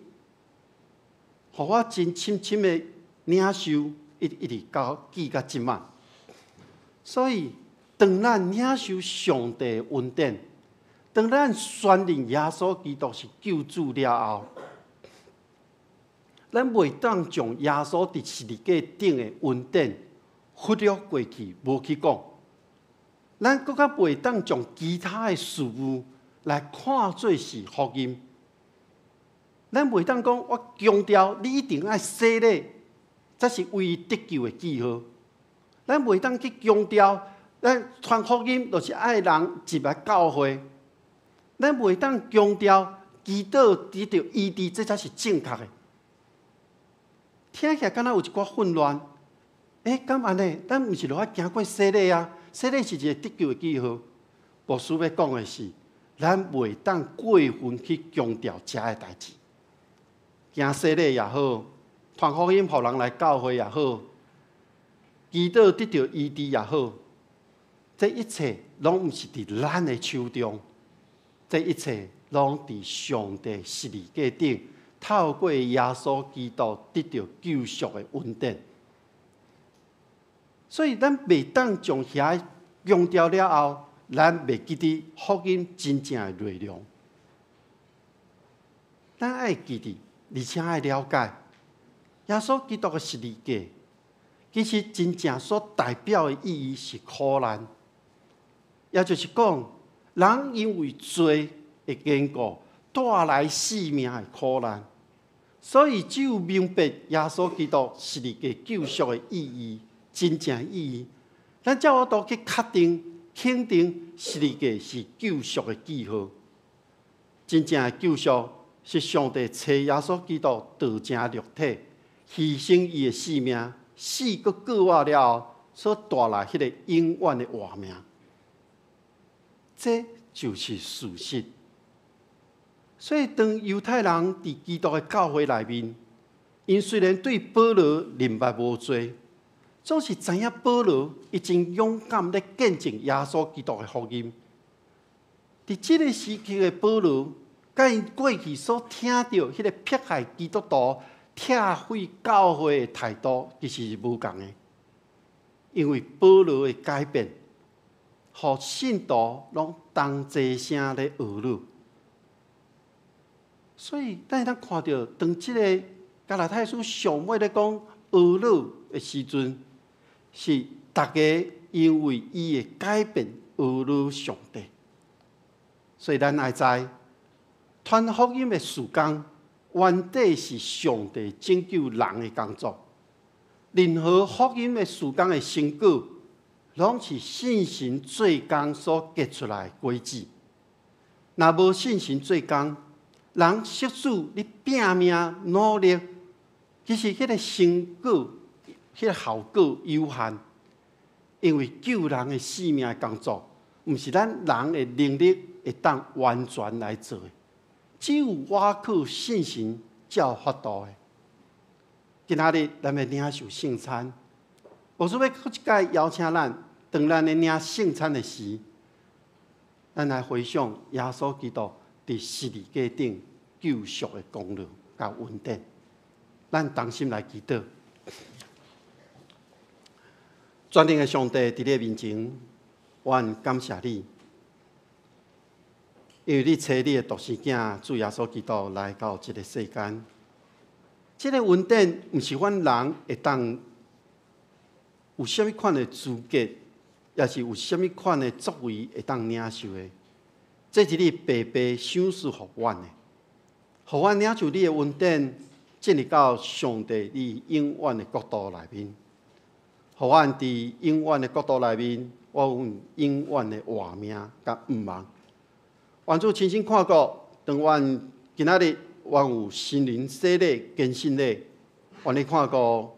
我真深深的領受，一直到記到這擺。所以，當咱領受上帝的恩典，當咱宣認耶穌基督是救主了後，咱袂當將耶穌佇十字架頂的恩典忽略過去，無去講。咱閣較袂當將其他的事物來看做是福音。咱袂當講，我強調你一定愛洗禮，才是唯一得救的記號。咱袂當去強調，咱傳福音就是愛人入來教會。咱袂當強調祈禱得著醫治，這才是正確的。聽起來敢若有一寡混亂。敢按呢？咱毋是著愛經過洗禮啊？洗禮是一個得救的記號。牧師欲講的是，咱袂當過分去強調遮的代誌。行洗禮也好，傳福音予人來教會也好，祈禱得著醫治也好，這一切攏毋是佇咱的手中，這一切攏佇上帝十字架頂，透過耶穌基督得著救贖的恩典。所以咱袂當將遐強調了後，咱袂記得福音真正的內容。咱愛記得，而且愛了解耶穌基督的十字架，其實真正所代表的意義是苦難。也就是講，人因為罪的緣故，帶來性命的苦難。所以只有明白耶穌基督十字架救贖的意義，真正意義，咱才有法度去確定、肯定十字架是救贖的記號。真正的救贖是上帝差耶穌基督道成肉體，犧牲伊的性命，死閣復活了後，所帶來彼个永遠的活命。這就是事實。所以，當猶太人佇基督的教會內面，𪜶雖然對保羅認捌無濟，總是知影保羅伊真勇敢咧見證耶穌基督的福音。佇這个時期的保羅，佮𪜶過去所聽著彼个迫害基督徒、拆毀教會的態度，其實是無仝的。因為保羅的改變，予信徒攏同齊聲咧呵咾。所以，咱會當看著，當這个加拉太書上尾咧講呵咾的時陣，是逐家因為伊的改變呵咾上帝。所以，咱愛知，傳福音的事工，原底是上帝拯救人的工作。任何福音的事工的成果，攏是聖神做工所結出來的果子。若無聖神做工，人即使你拚命努力，其實彼个成果、彼个效果有限。因為救人的性命的工作，毋是咱人的能力會當完全來做的，只有倚靠聖神才有法度的。今仔日咱欲領受聖餐，我說欲閣一擺邀請咱，當咱咧領聖餐的時，咱來回想耶穌基督佇十字架頂救贖的功勞佮恩典。咱同心來祈禱。全能的上帝，佇你的面前，阮感謝你，因為你差你的獨生囝主耶穌基督來到這个世間。這个恩典毋是阮人會當有啥物款的資格，抑是有啥物款的作為會當領受的。這是你白白賞賜予阮的，予阮領受你的恩典，進入到上帝你永遠的國度內面。予阮佇永遠的國度內面，我有永遠的活命佮盼望。願主親身看顧，當阮今仔日阮有新人洗禮、堅信禮，願你看顧，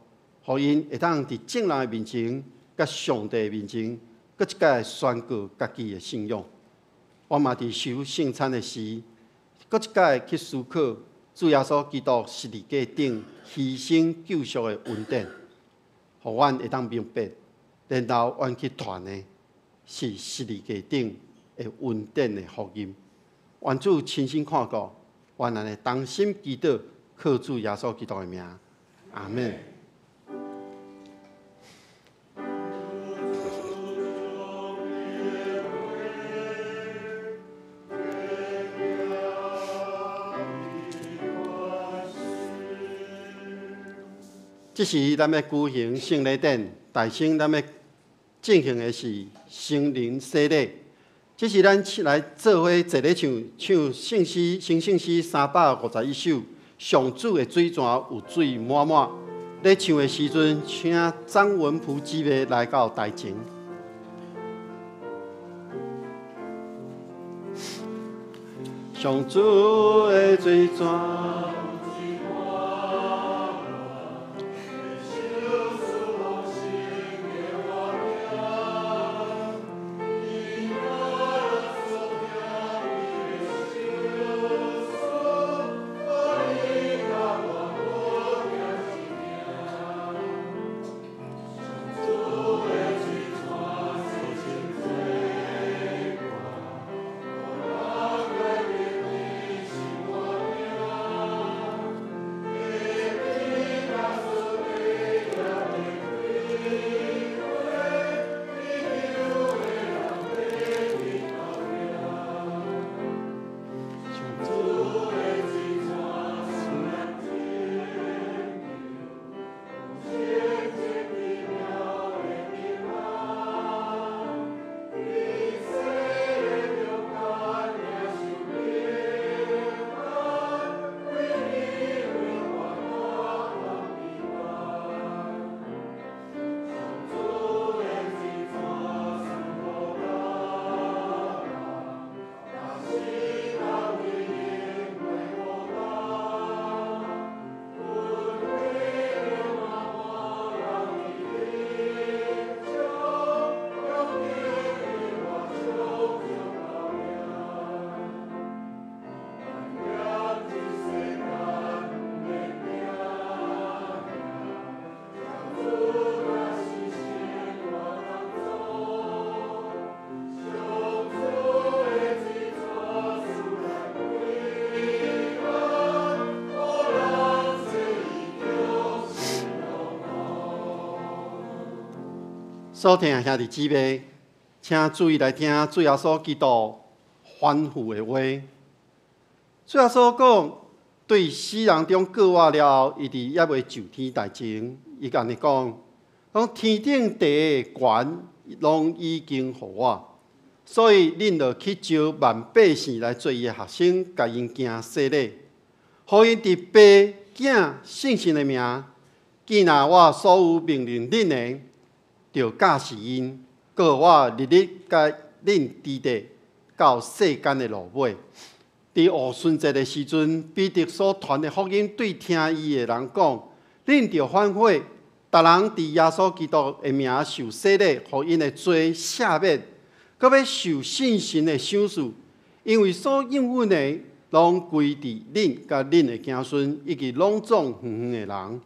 予𪜶會當佇眾人的面前，佮上帝的面前，閣一擺宣告家己的信仰。我嘛佇受聖餐的時，閣一擺去思考主耶穌基督十字架頂犧牲救贖的恩典，予阮會當明白，然後阮去傳的是十字架頂的恩典的福音。願主親身看顧，願咱的同心祈禱，靠主耶穌基督的名，阿們。這時咱欲舉行聖禮典，大先咱欲進行的是成人洗禮。這時咱來做伙齊咧唱，唱聖詩新聖詩351首，上主的水泉有水滿滿。咧唱的時陣，請張文璞姊妹來到台前。上主的水泉。所聽兄弟姊妹，請注意來聽主耶穌基督吩咐的話。主耶穌講，對死人中過活了後，伊佇猶未上天台前，伊按呢講：講天頂地的權攏已經予我，所以恁著去招萬百姓來做伊的學生，共𪜶行洗禮，予𪜶佇父、囝、聖神的名，記拿我所有命令恁的，就教示𪜶，閣我日日佮恁佇咧到世間的落尾。佇五旬節的時陣，彼得所傳的福音對聽伊的人講：恁著反悔，逐人佇耶穌基督的名受洗禮，予𪜶的罪赦免，閣欲受聖神的賞賜，因為所應允的，攏歸佇恁佮恁的子孫，以及攏總遠遠的人，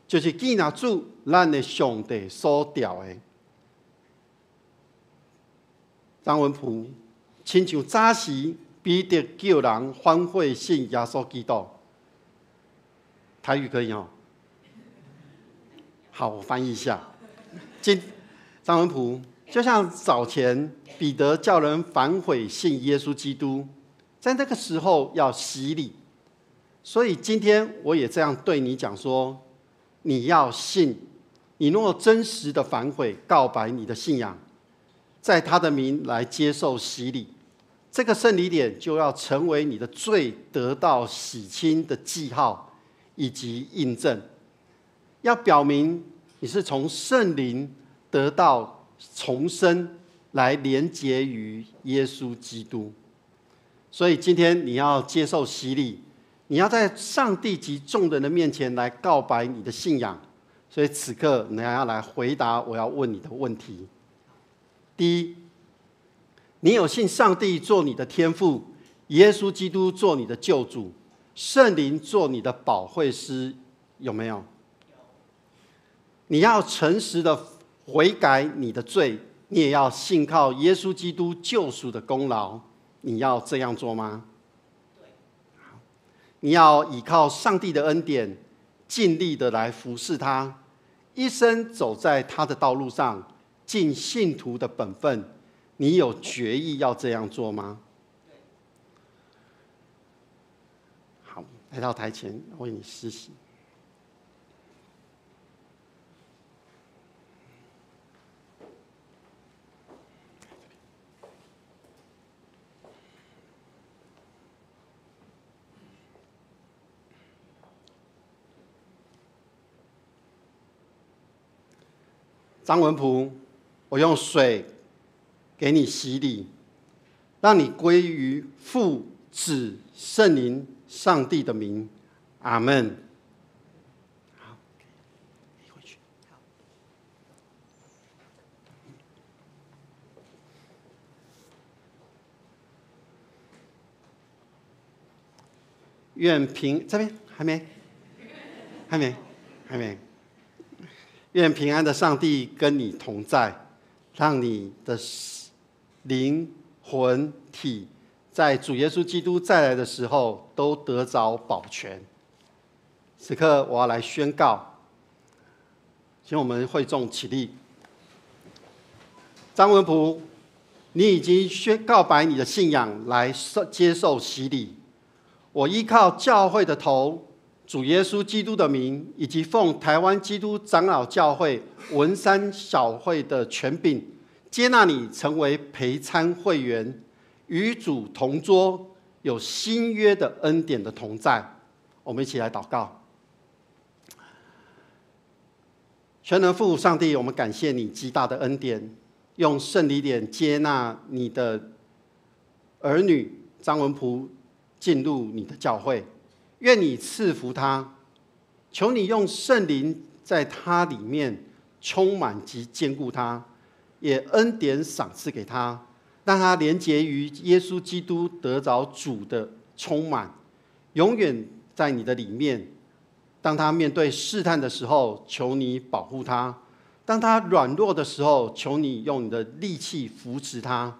就是見若主咱的上帝所召的。張文璞親像早時彼得叫人反悔信耶穌基督，台語可以哦。好，我翻譯一下。張文璞就像早前彼得叫人反悔信耶穌基督，在那個時候要洗禮，所以今天我也這樣對你講說，你要信，你若真實的反悔告白你的信仰，在他的名來接受洗禮，這個聖禮點就要成為你的罪得到洗清的記號以及印證，要表明你是從聖靈得到重生，來連結於耶穌基督。所以今天你要接受洗禮，你要在上帝及眾人的面前來告白你的信仰。所以此刻你要來回答我要問你的問題。第一，你有信上帝做你的天父，耶穌基督做你的救主，聖靈做你的保惠師，有沒有？你要誠實的悔改你的罪，你也要信靠耶穌基督救贖的功勞。你要這樣做嗎？你要倚靠上帝的恩典，盡力的來服侍他，一生走在他的道路上，盡信徒的本分。你有決意要這樣做嗎？好，來到台前為你施洗。張文璞，我用水給你洗禮，讓你歸於父、子、聖靈、上帝的名。阿門。好，你回去。願平這邊還沒，還沒，還沒。願平安的上帝跟你同在，讓你的靈魂體在主耶穌基督再來的時候都得著保全。此刻我要來宣告，請我們會眾起立。張文璞，你已經宣告白你的信仰來接受洗禮。我依靠教會的頭主耶穌基督的名，以及奉台灣基督長老教會文山小會的權柄，接納你成為陪餐會員，與主同桌，有新約的恩典的同在。我們一起來禱告。全能父上帝，我們感謝你極大的恩典，用聖禮典接納你的兒女張文璞進入你的教會，願你賜福他，求你用聖靈在他裡面充滿及堅固他，也恩典賞賜給他，讓他連結於耶穌基督，得著主的充滿，永遠在你的裡面。當他面對試探的時候，求你保護他；當他軟弱的時候，求你用你的力氣扶持他；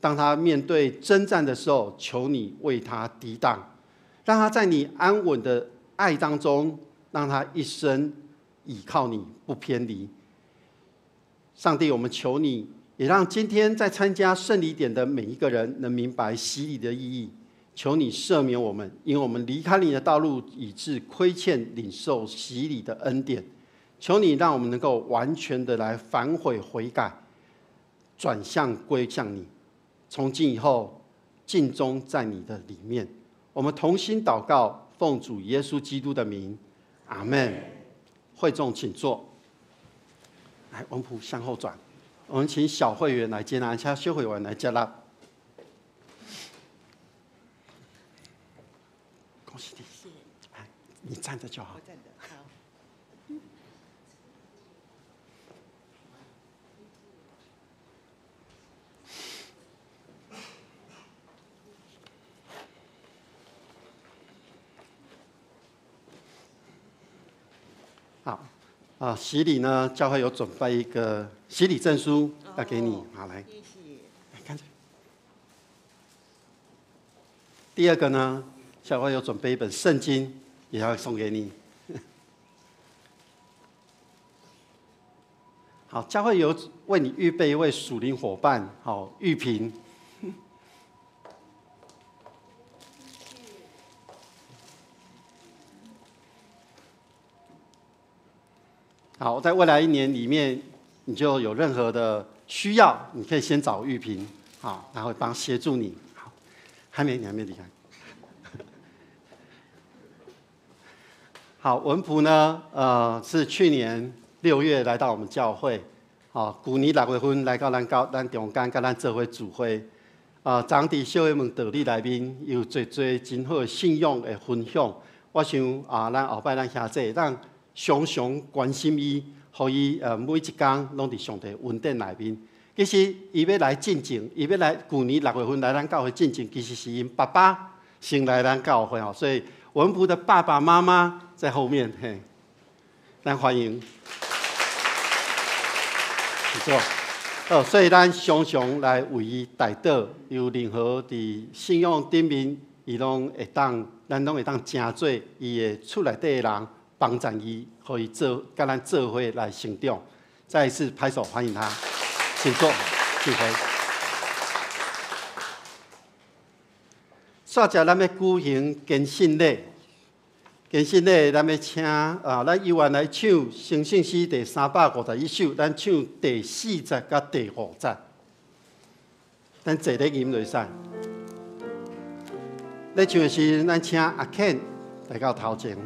當他面對征戰的時候，求你為他抵擋，讓他在你安穩的愛當中，讓他一生倚靠你，不偏離。上帝，我們求你，也讓今天在參加聖禮典的每一個人能明白洗禮的意義。求你赦免我們，因為我們離開你的道路，以致虧欠領受洗禮的恩典。求你讓我們能夠完全的來反悔悔改，轉向歸向你。從今以後，盡忠在你的裡面。我們同心禱告，奉主耶穌基督的名，阿門。會眾請坐。來，文璞向後轉。我們請小會員來接納，請小會員來接納。恭喜你！來，你站着就好。我站着，好。好，啊，洗禮呢，教會有準備一個洗禮證書要給你，好，來，謝謝。來看這。第二個呢，教會有準備一本聖經，也要送給你。好，教會有為你預備一位屬靈夥伴，好，玉萍。好，在未來一年裡面，你就有任何的需要，你可以先找玉萍，好，他會幫協助你。好，還沒，你還沒離開。好，文璞呢，是去年6月來到我們教會，好，舊年6月份來到咱教咱中間，佮咱做伙聚會，昨佇小會問道理內面有濟濟真好的信仰的分享，我想啊，咱後擺咱兄弟，咱常常關心伊，予伊每一工攏佇上帝恩典內面。其實伊欲來進前，伊欲來舊年6月份來咱教會進前，其實是𪜶爸爸先來咱教會吼，所以文璞的爸爸媽媽在後面，嘿，咱歡迎，請坐。哦，所以咱常常來為伊代禱，有任何佇信仰頂面，伊攏會當，咱攏會當成做伊的厝內底的人，幫助伊，予伊做，佮咱做伙來成長。再一次拍手歡迎他，請坐，請回。煞只咱欲舉行堅信禮，堅信禮咱欲請啊，咱猶原來唱成聖詩第351首，咱唱第4節佮第5節。咱坐咧吟就會使。咧唱的時，咱請阿 Ken 來到頭前。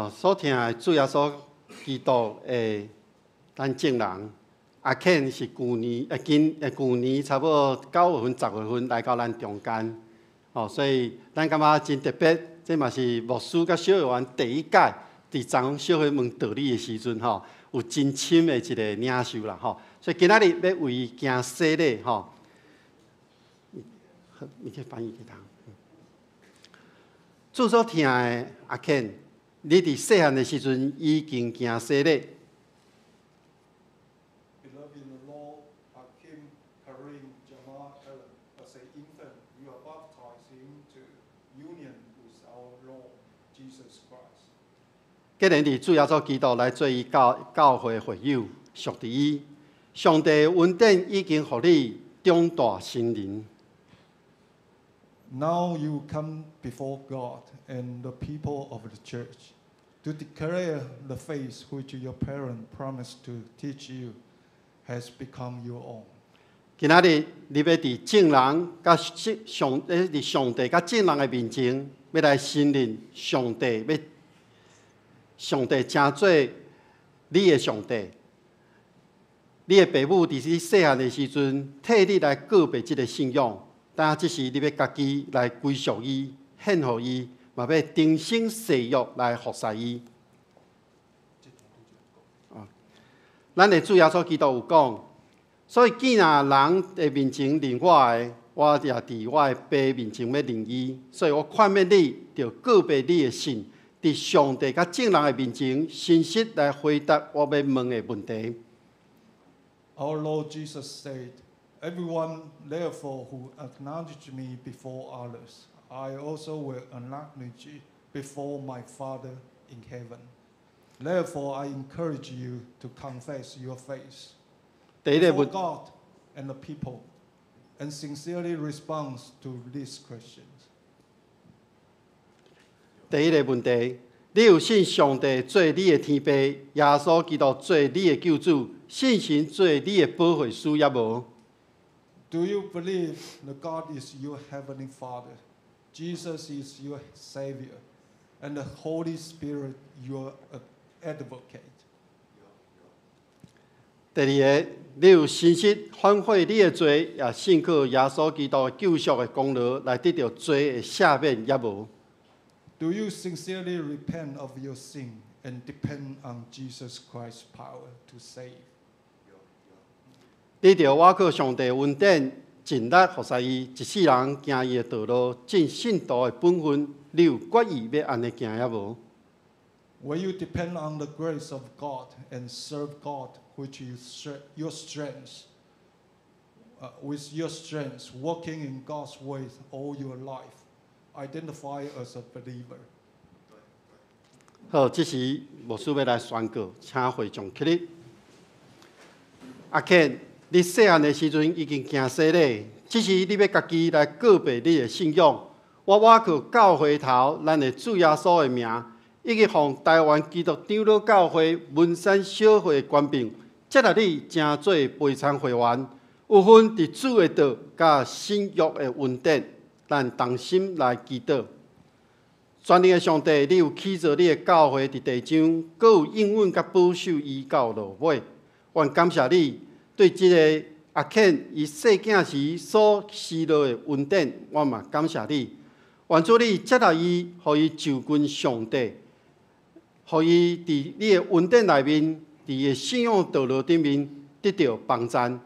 所疼的主耶穌基督的咱眾人，阿肯是舊年，今舊年差不多9月份、10月份來到咱中間，哦，所以咱感覺真特別，這嘛是牧師佮小會員第一屆佇長小會問道理的時陣，吼，有真深的一個領受啦，吼，所以今仔日欲為伊行洗禮，吼，你可以翻譯給他。主所疼的阿肯，你佇細漢的時陣已經行洗禮。 Beloved in the Lord, Akim Karim Jamal Allen, as an infant, you are baptized into union with our Lord Jesus Christ. 既然佇主耶穌基督來做伊教會會友，屬佇伊，上帝恩典已經予你長大成人。 Now you come before God and the people of the church to declare the faith which your parent promised to teach you has become your own. 今仔日你欲佇眾人佮上佇上帝佮眾人的面前，欲來承認上帝，欲上帝成做你的上帝。你的爸母佇你細漢的時陣，替你來告白這个信仰，但這時你欲家己來歸屬伊，獻予伊，嘛欲終身誓約來服侍伊。咱的主耶穌基督有講，所以見若人的面前認我的，我也佇我的爸面前欲認伊。所以我勸勉你，著告白你的信，佇上帝佮眾人的面前，誠實來回答我欲問的問題。 Our Lord Jesus said, "Everyone therefore who acknowledges me before others, I also will acknowledge before my Father in heaven. Therefore, I encourage you to confess your faith 第一个 before 問 God and the people and sincerely respond to these questions." 第一个問題，你有信上帝做你的天父，耶穌基督做你的救主，聖神做你的保惠師，抑無？ Do you believe that God is your heavenly Father, Jesus is your Savior, and the Holy Spirit your advocate? 第二个，你有誠實反悔你的罪，也信靠耶穌基督的救贖的功勞，來得著罪的赦免，抑無？ Do you sincerely repent of your sin and depend on Jesus Christ's power to save? 你著倚靠上帝恩典，盡力服侍伊，一世人行伊的道路，盡信徒的本分，你有決意欲按呢行抑無？ Will you depend on the grace of God and serve God with your strength, walking in God's way all your life, identify as a believer? 好，這時牧師欲來宣告，請會眾起立。阿肯，你細漢的時陣已經行洗禮，這時你欲家己來告白你的信仰。我倚靠教會頭，咱的主耶穌的名，以及奉台灣基督長老教會文山小會的權柄，接納你成做陪餐會員，有份佇主的道佮新約的恩典，咱同心來祈禱。全能的上帝，你有起造你的教會佇地上，閣有應允佮保守伊到落尾。阮感謝你對這个阿肯伊細囝時所施落的恩典，我嘛感謝你。願主你接納伊，予伊就近上帝，予伊佇你的恩典內面，佇伊的信仰道路頂面得著幫贊。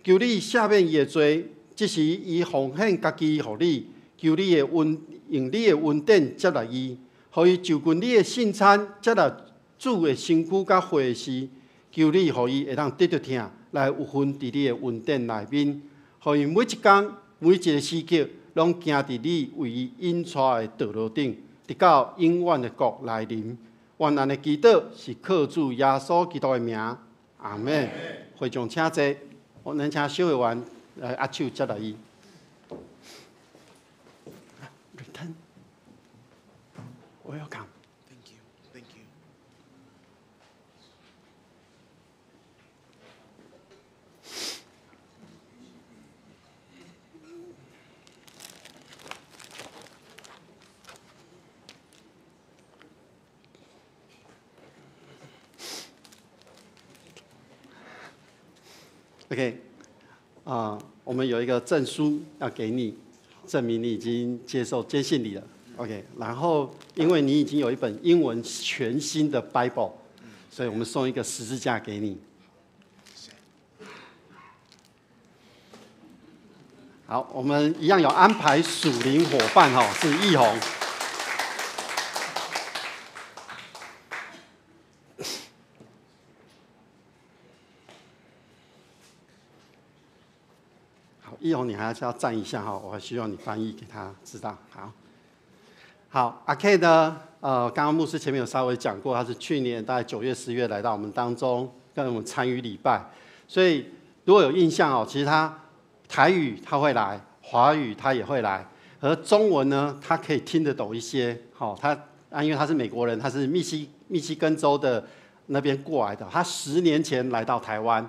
求你赦免伊的罪，這時伊奉獻家己予你，求你的恩，用你的恩典接納伊，予伊就近你的聖餐，接納主的身軀佮血時，求你予伊會當得著疼，來有份佇你的恩典內面，予伊每一工每一个時刻，攏行佇你為伊引帶的道路頂，直到永遠的國來臨。願咱的祈禱是靠主耶穌基督的名，阿們。會眾請坐，我咱請小會員來握手接納伊。Return. Welcome. Thank you. Thank you. OK，啊，我們有一個證書要給你，證明你已經接受堅信禮了。OK，然後因為你已經有一本英文全新的 Bible，所以我們送一個十字架給你。好，我們一樣有安排屬靈夥伴哈，是易宏。好，易宏，你還是要站一下哈，我還需要你翻譯給他知道。好，好，阿 K 呢？剛剛牧師前面有稍微講過，他是去年大概9月、10月來到我們當中，跟我們參與禮拜，所以如果有印象哦，其實他台語他會來，華語他也會來，而中文呢，他可以聽得懂一些。好，他啊，因為他是美國人，他是密西根州的那邊過來的，他十年前來到台灣，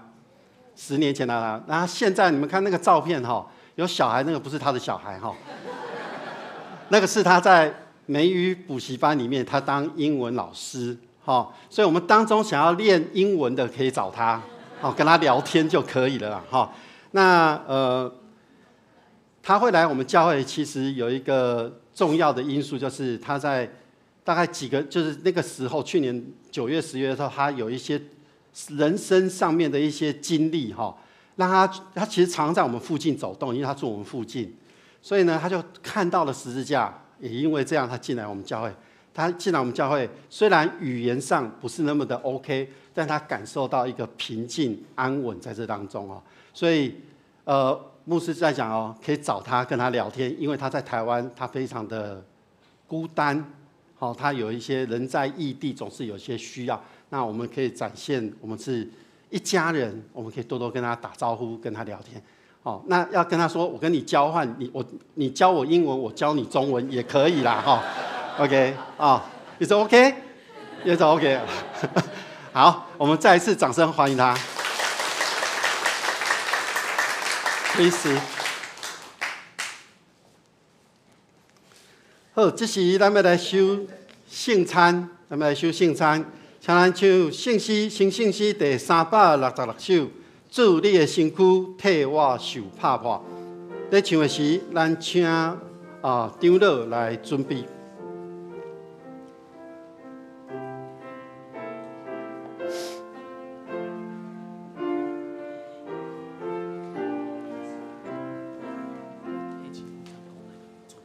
十年前來了。那現在你們看那個照片哈，有小孩那個不是他的小孩哈，那個是他在美語補習班裡面，他當英文老師，哈，所以我們當中想要練英文的可以找他，好，跟他聊天就可以了，哈。那他會來我們教會，其實有一個重要的因素，就是他在大概幾個，就是那個時候，去年9月、10月的時候，他有一些人生上面的一些經歷，哈，讓他其實常常在我們附近走動，因為他住我們附近，所以呢，他就看到了十字架，也因為這樣，他進來我們教會。他進來我們教會，雖然語言上不是那麼的 OK，但他感受到一個平靜安穩在這當中哦。所以，牧師在講哦，可以找他跟他聊天，因為他在台灣，他非常的孤單，好，他有一些人在異地，總是有些需要。那我們可以展現我們是一家人，我們可以多多跟他打招呼，跟他聊天。哦，那要跟他說，我跟你交換，你教我英文，我教你中文也可以啦，哈。OK 啊，你說 OK，也是 OK。好，我們再一次掌聲歡迎他。Please。好，這時咱欲來守聖餐，咱欲來守聖餐，請咱唱聖詩，新聖詩第366首。主，你的身軀替我受拍破。咧唱的時，咱請啊長老來準備。主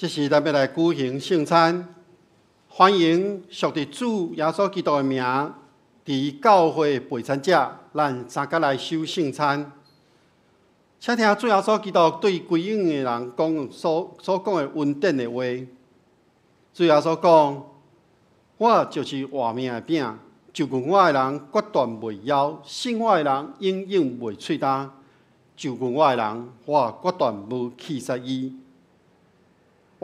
這時咱欲來舉行聖餐，歡迎屬佇主耶穌基督的名，佇教會陪餐者，咱三佮來守聖餐。請聽主耶穌基督對歸仰的人講所講的恩典的話。主耶穌講：我就是活命的餅，就近我的人決斷袂枵，信我的人永遠袂喙焦。就近我的人，我決斷無棄絕伊。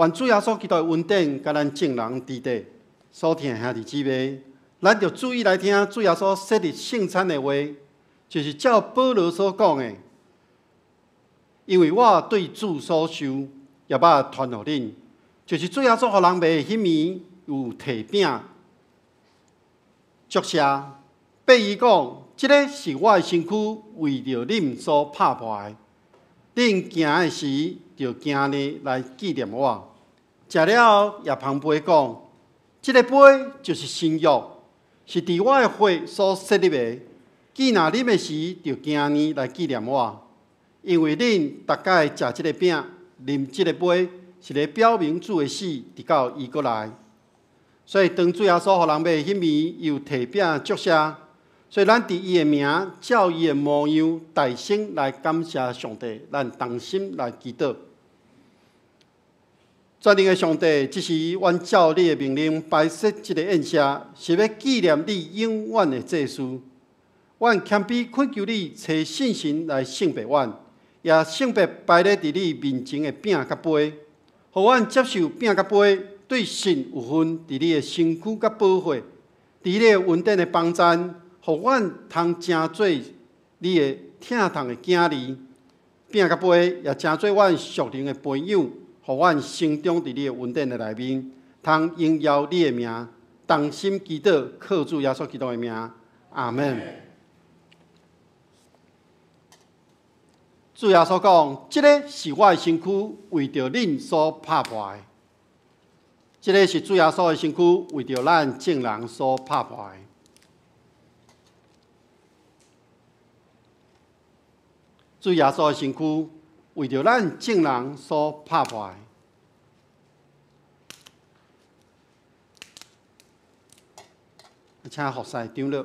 願主耶穌基督的恩典，佮咱眾人佇底所聽的兄弟姊妹，咱著注意來聽主耶穌設立聖餐的話，就是照保羅所講的。因為我對主所受，也捌傳予恁，就是主耶穌予人賣的彼暝，有提餅祝謝，擘伊講：這个是我的身軀，為著恁所拍破的。恁行的時，著行呢來紀念我。食了後，也捧杯講：這个杯就是新約，是佇我的血所設立的。既若啉的時，著行呢來紀念我。因為恁逐擺食這个餅、啉這个杯，是咧表明主的死，直到伊閣來。所以當主耶穌予人賣彼暝，又提餅祝謝，所以咱佇伊的名，照伊的模樣，大聲來感謝上帝，咱同心來祈禱。全能的上帝，這時阮照你的命令擺設這个宴席，是欲紀念你永遠的祭司。阮謙卑懇求你，差聖神來聖別阮，也聖別擺咧佇你面前的餅佮杯，予阮接受餅佮杯，對神有份佇你的身軀佮寶血，佇你的恩典的幫贊，予阮通成做你的疼痛的囝兒。餅佮杯也成做阮屬靈的培養，予阮成長佇你的恩典的內面，通榮耀你的名，同心祈禱，靠主耶穌基督的名，阿門。主耶穌講：這个是我的身軀，為著恁所拍破的。這个是主耶穌的身軀，為著咱眾人所拍破的。主耶穌的身軀，為著咱眾人所拍破的。請服侍長老。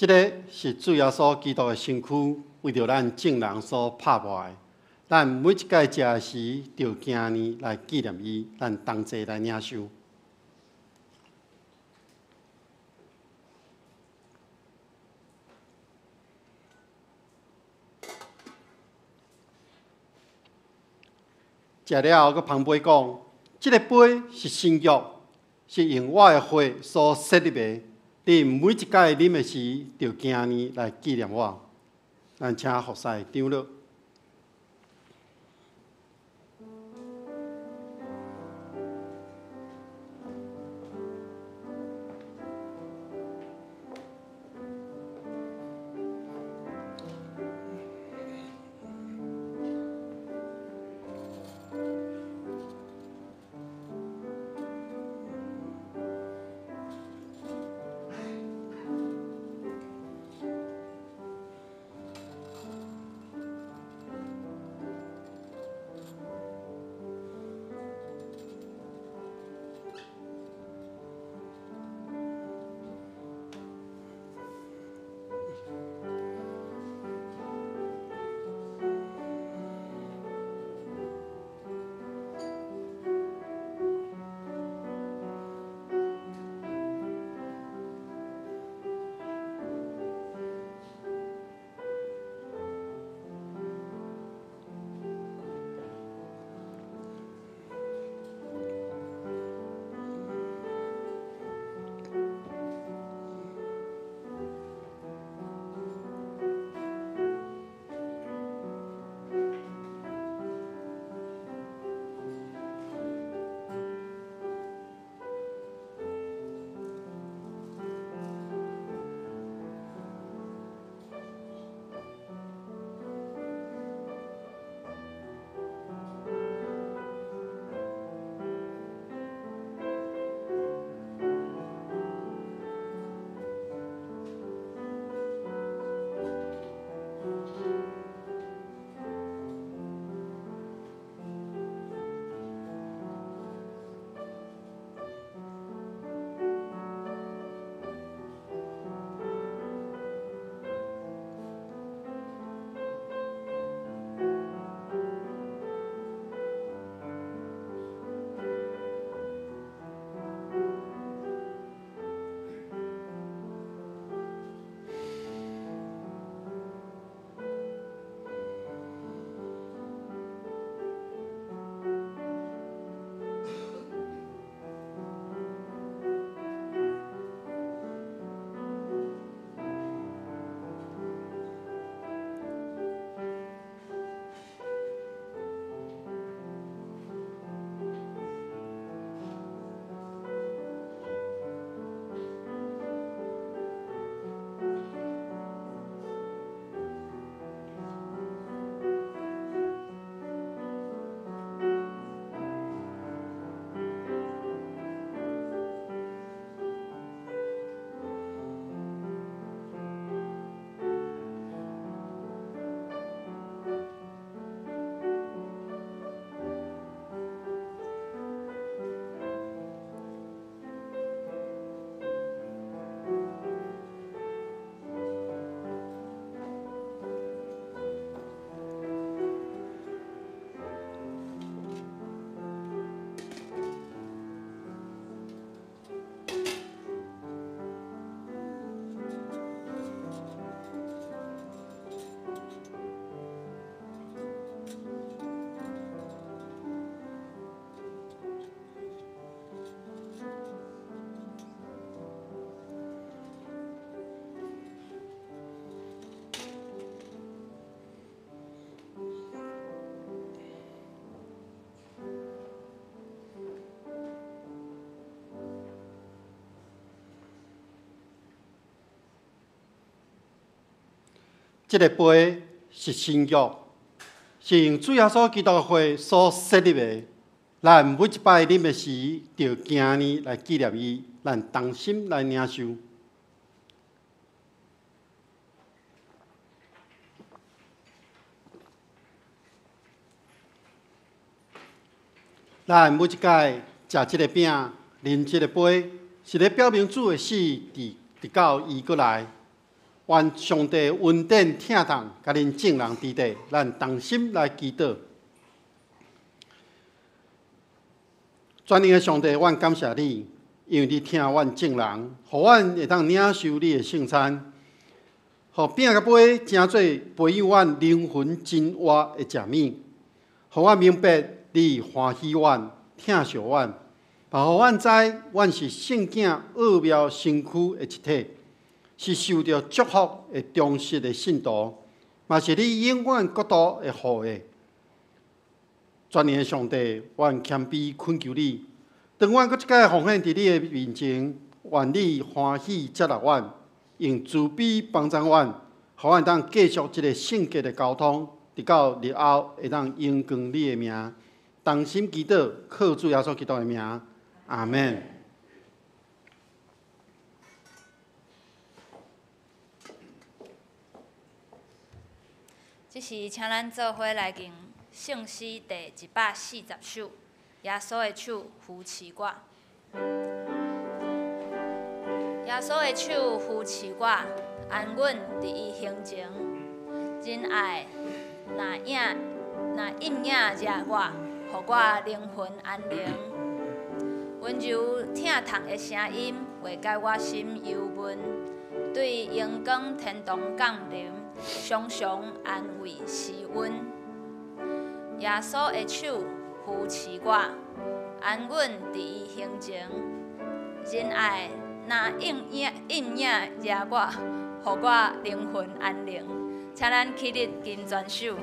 這个是主耶穌基督的身軀，為著咱眾人所拍破的。咱每一擺食的時，著行呢來紀念伊，咱同齊來領受。食了後，閣捧杯講：這个杯是新約，是用我的血所設立的。恁每一擺啉的時，著行呢來紀念我。咱請服侍長老。這个杯是新約，是用主耶穌基督的血所設立的。咱每一擺啉的時，著行呢來紀念伊，咱同心來領受。咱每一擺食這个餅、啉這个杯，是咧表明主的死，直到伊閣來。願上帝恩典疼痛，共恁眾人佇底，咱同心來祈禱。全能的上帝，阮感謝你，因為你疼阮眾人，予阮會當領受你的聖餐，予餅佮杯成做培養阮靈魂真活的食物，予阮明白你歡喜阮、疼惜阮，嘛予阮知阮是聖囝奧妙身軀的一體，是受著祝福的忠實的信徒，嘛是你永遠國度的後裔。全能的上帝，阮謙卑懇求你，當阮閣一擺奉獻佇你的面前，願你歡喜接納阮，用慈悲幫助阮，予阮當繼續這个聖潔的交通，直到日後會當榮光你的名。同心祈禱，靠主耶穌基督的名，阿們。這時，請咱做伙來吟聖詩第140首，耶穌的手扶持我。耶穌的手扶持我，安穩佇伊胸前。仁愛若影若蔭影遮我，予我靈魂安寧。溫柔疼痛的聲音，化解我心憂悶。對榮光天堂降臨，常常安慰施溫。耶穌的手扶持我，安穩佇伊胸前。仁愛若蔭影蔭影遮我，予我靈魂安寧。請咱起立吟全首。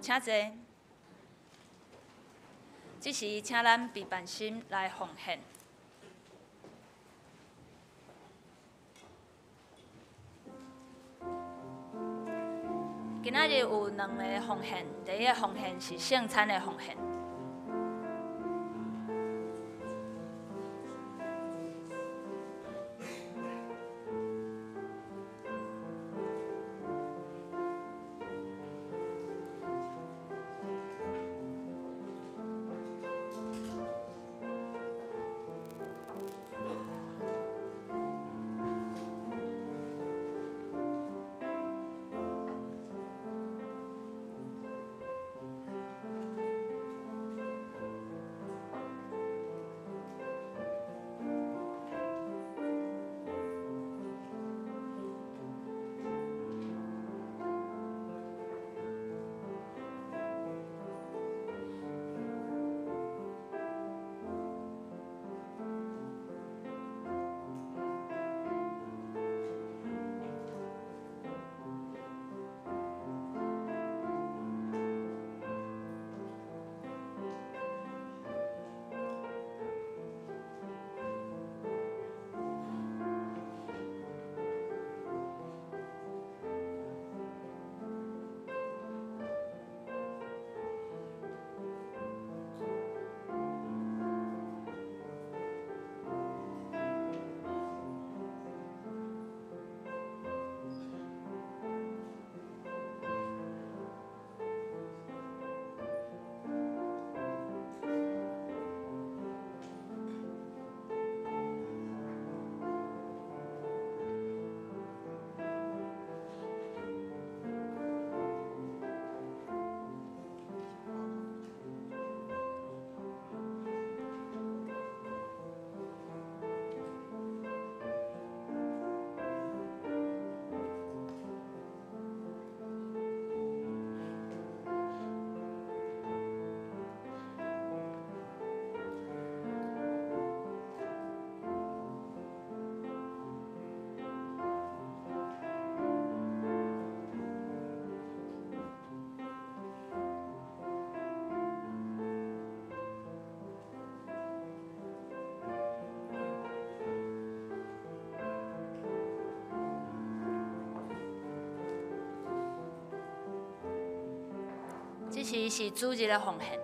請坐。這時，請咱備辦心來奉獻。今仔日有兩个奉獻，第一个奉獻是聖餐的奉獻。這時是主日的奉獻。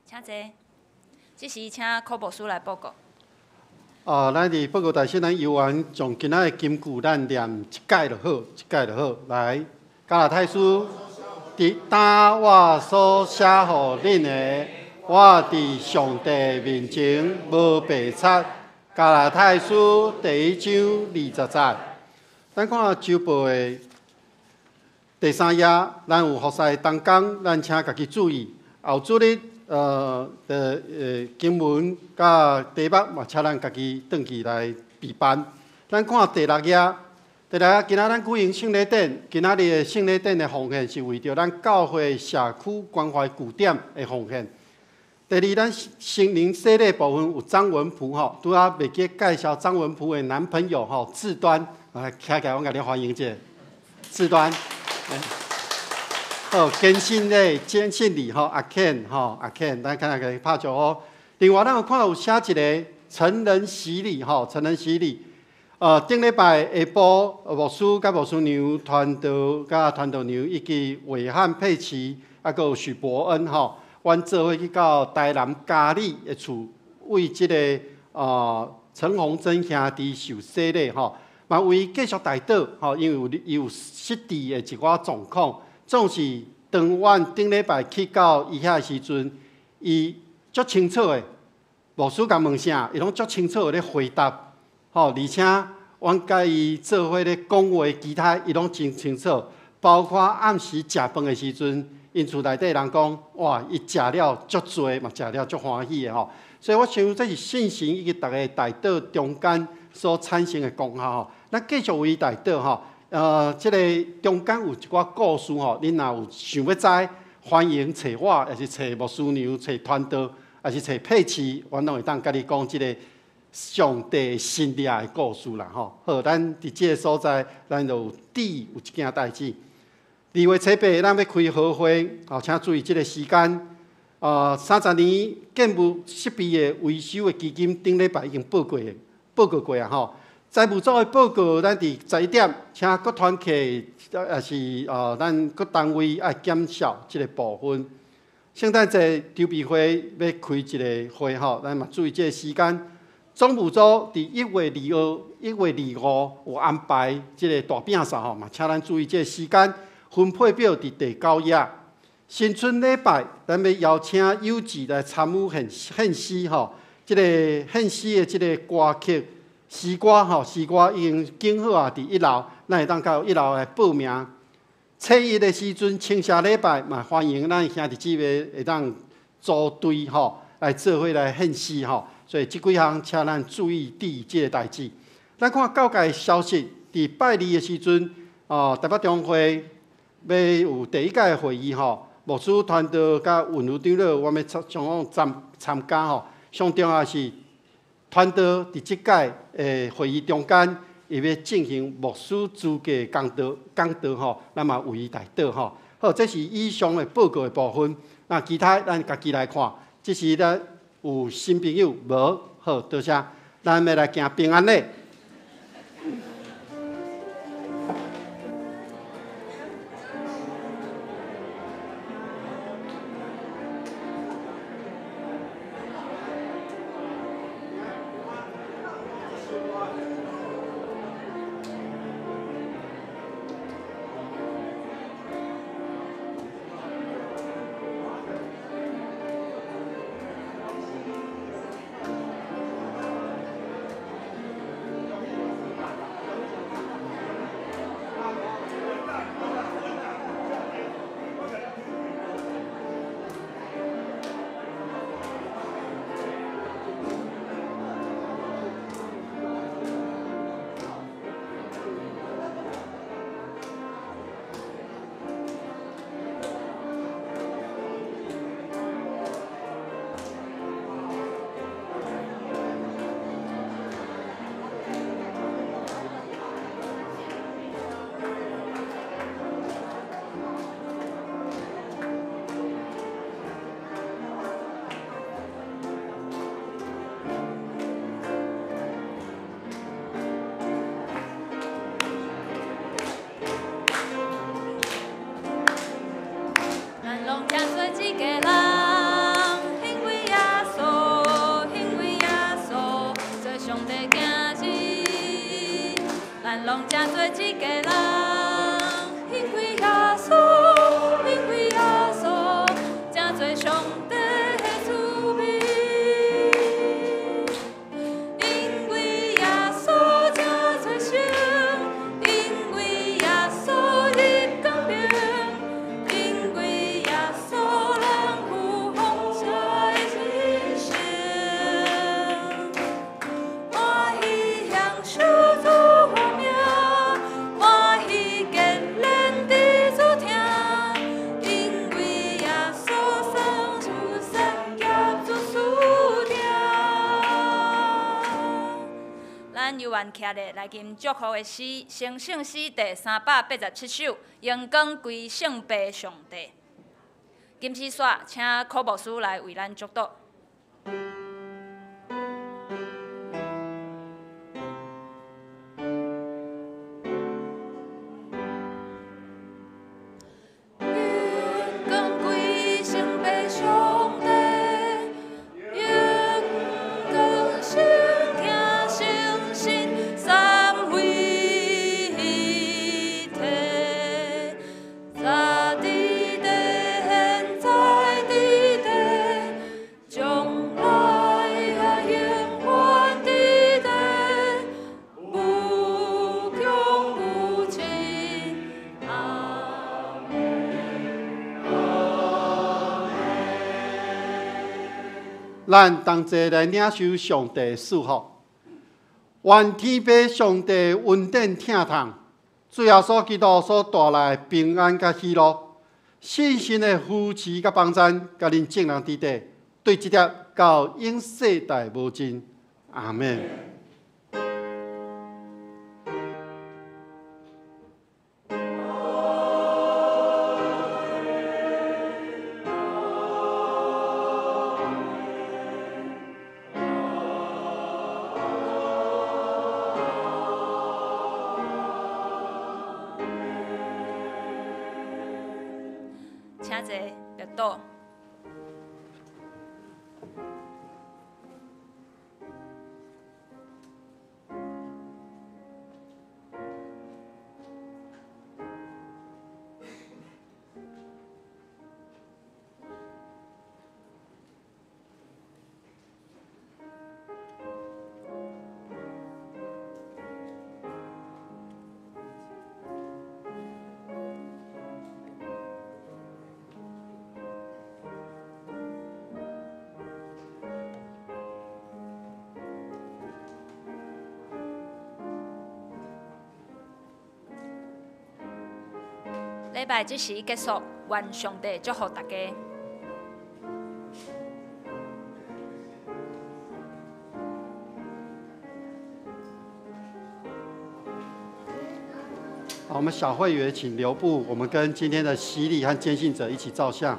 請坐。這時請柯牧師來報告。啊，咱佇報告大師，咱猶原將今仔的金句，咱念一擺就好，一擺就好。來，加拉太書，佇當我所寫予恁的，我佇上帝面前無白賊。加拉太書第一章20節。咱看周報的第三頁，咱有服侍同工，咱請家己注意。後主日的經文佮題目嘛，請咱家己轉去來備辦。咱看第六頁，第六頁今仔咱舉行聖禮典，今仔日的聖禮典的奉獻是為著咱教會社區關懷據點的奉獻。第二，咱聖靈洗禮部分有張文璞吼，拄仔袂記介紹張文璞的男朋友吼，志端，來徛起來，我共你歡迎者，志端。好，堅信禮、堅信禮吼，阿 Ken 吼，阿 Ken，咱看下共伊拍招呼。另外，咱有看有寫一個成人洗禮吼，成人洗禮。頂禮拜下晡，牧師佮牧師娘傳道佮傳道娘以及偉漢佩奇，啊，閣有許伯恩吼，阮做伙去到台南嘉里的厝，為這個陳鴻珍兄弟受洗禮吼，嘛為繼續代禱吼，因為有伊有失智的一寡狀況。總是當阮頂禮拜去到伊遐時陣，伊足清楚的，牧師共問啥，伊攏足清楚的咧回答，吼，而且阮佮伊做伙咧講話，其他伊攏真清楚，包括暗時食飯的時陣，𪜶厝內底人講，哇，伊食了足濟，嘛食了足歡喜的吼。所以我想這是信心以及逐个代禱中間所產生的功效吼。咱繼續為伊代禱吼。這个中間有一寡故事吼，恁若有想欲知，歡迎揣我，抑是揣牧師娘、揣傳道，抑是揣佩奇，阮攏會當佮你講這个上帝神蹟的故事啦吼。好，咱佇這个所在，咱就有智有一件代誌。2月初8，咱欲開和會，吼，請注意這个時間。30年建物设备的维修的基金，顶礼拜已经报告过啊吼。财务组的报告，咱伫11点，请各团契，也是咱各单位爱检视这个部分。圣诞节筹备会欲开一个会吼，咱嘛注意这个时间。总务组伫1月2号、1月25有安排这个大摒扫吼，嘛请咱注意这个时间。分配表伫第九页。新春礼拜，咱欲邀请有志来参与献献诗吼，这个献诗的这个歌曲诗歌吼，诗歌已经拣好啊，伫一楼，咱会当到一楼来报名。初一的时阵，清社礼拜嘛，欢迎咱兄弟姊妹会当组队吼，来做伙来献诗吼。所以这几项，请咱注意伫这个代志。咱看教界消息，伫拜二的时阵，哦，台北中会欲有第一届会议吼，牧师团队佮运输长老，我欲参将参参加吼。上重要是团队伫这届的会议中间，伊欲进行牧师资格讲道讲道吼，咱嘛为伊代祷吼。好，这是以上的报告的部分。那其他咱家己来看。这是咱有新朋友无？好，多谢。咱欲来行平安礼。咱拢成做一家人，因为耶稣，因为耶稣，成做上帝的子民。因为耶稣成做神，因为耶稣入光明，因为耶稣咱有丰盛的人生。欢喜享受主发明，欢喜坚忍伫主疼，因为耶稣算出三业主输定。咱犹原徛咧来吟祝福的诗，成圣诗第387首，荣光归圣父上帝。金丝煞，请柯牧师来为咱祝祷。荣光归圣父上帝，荣光圣听圣神三位一体，早伫地，现在伫地，将来也永远伫地，无穷无尽。阿门。咱同齐来领受上帝的赐福。愿天父上帝恩典疼痛，主耶稣基督所带来的平安佮喜乐，信心的扶持佮帮赞，佮恁众人伫底，对这粒到永世代无尽。阿们。禱。禮拜這時結束，願上帝祝福大家。好，我們小會員請留步，我們跟今天的洗禮和堅信者一起照相。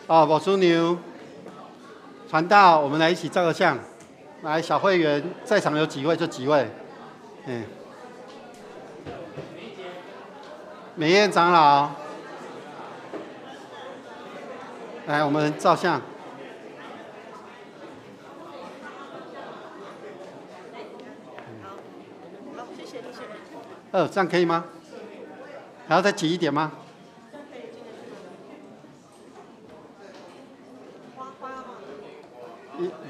啊，牧师娘，传道，我們來一起照個相。來，小會員在場有幾位就幾位。嗯，美艷長老，來，我們照相。好，謝謝，謝謝。這樣可以嗎？還要再擠一點嗎？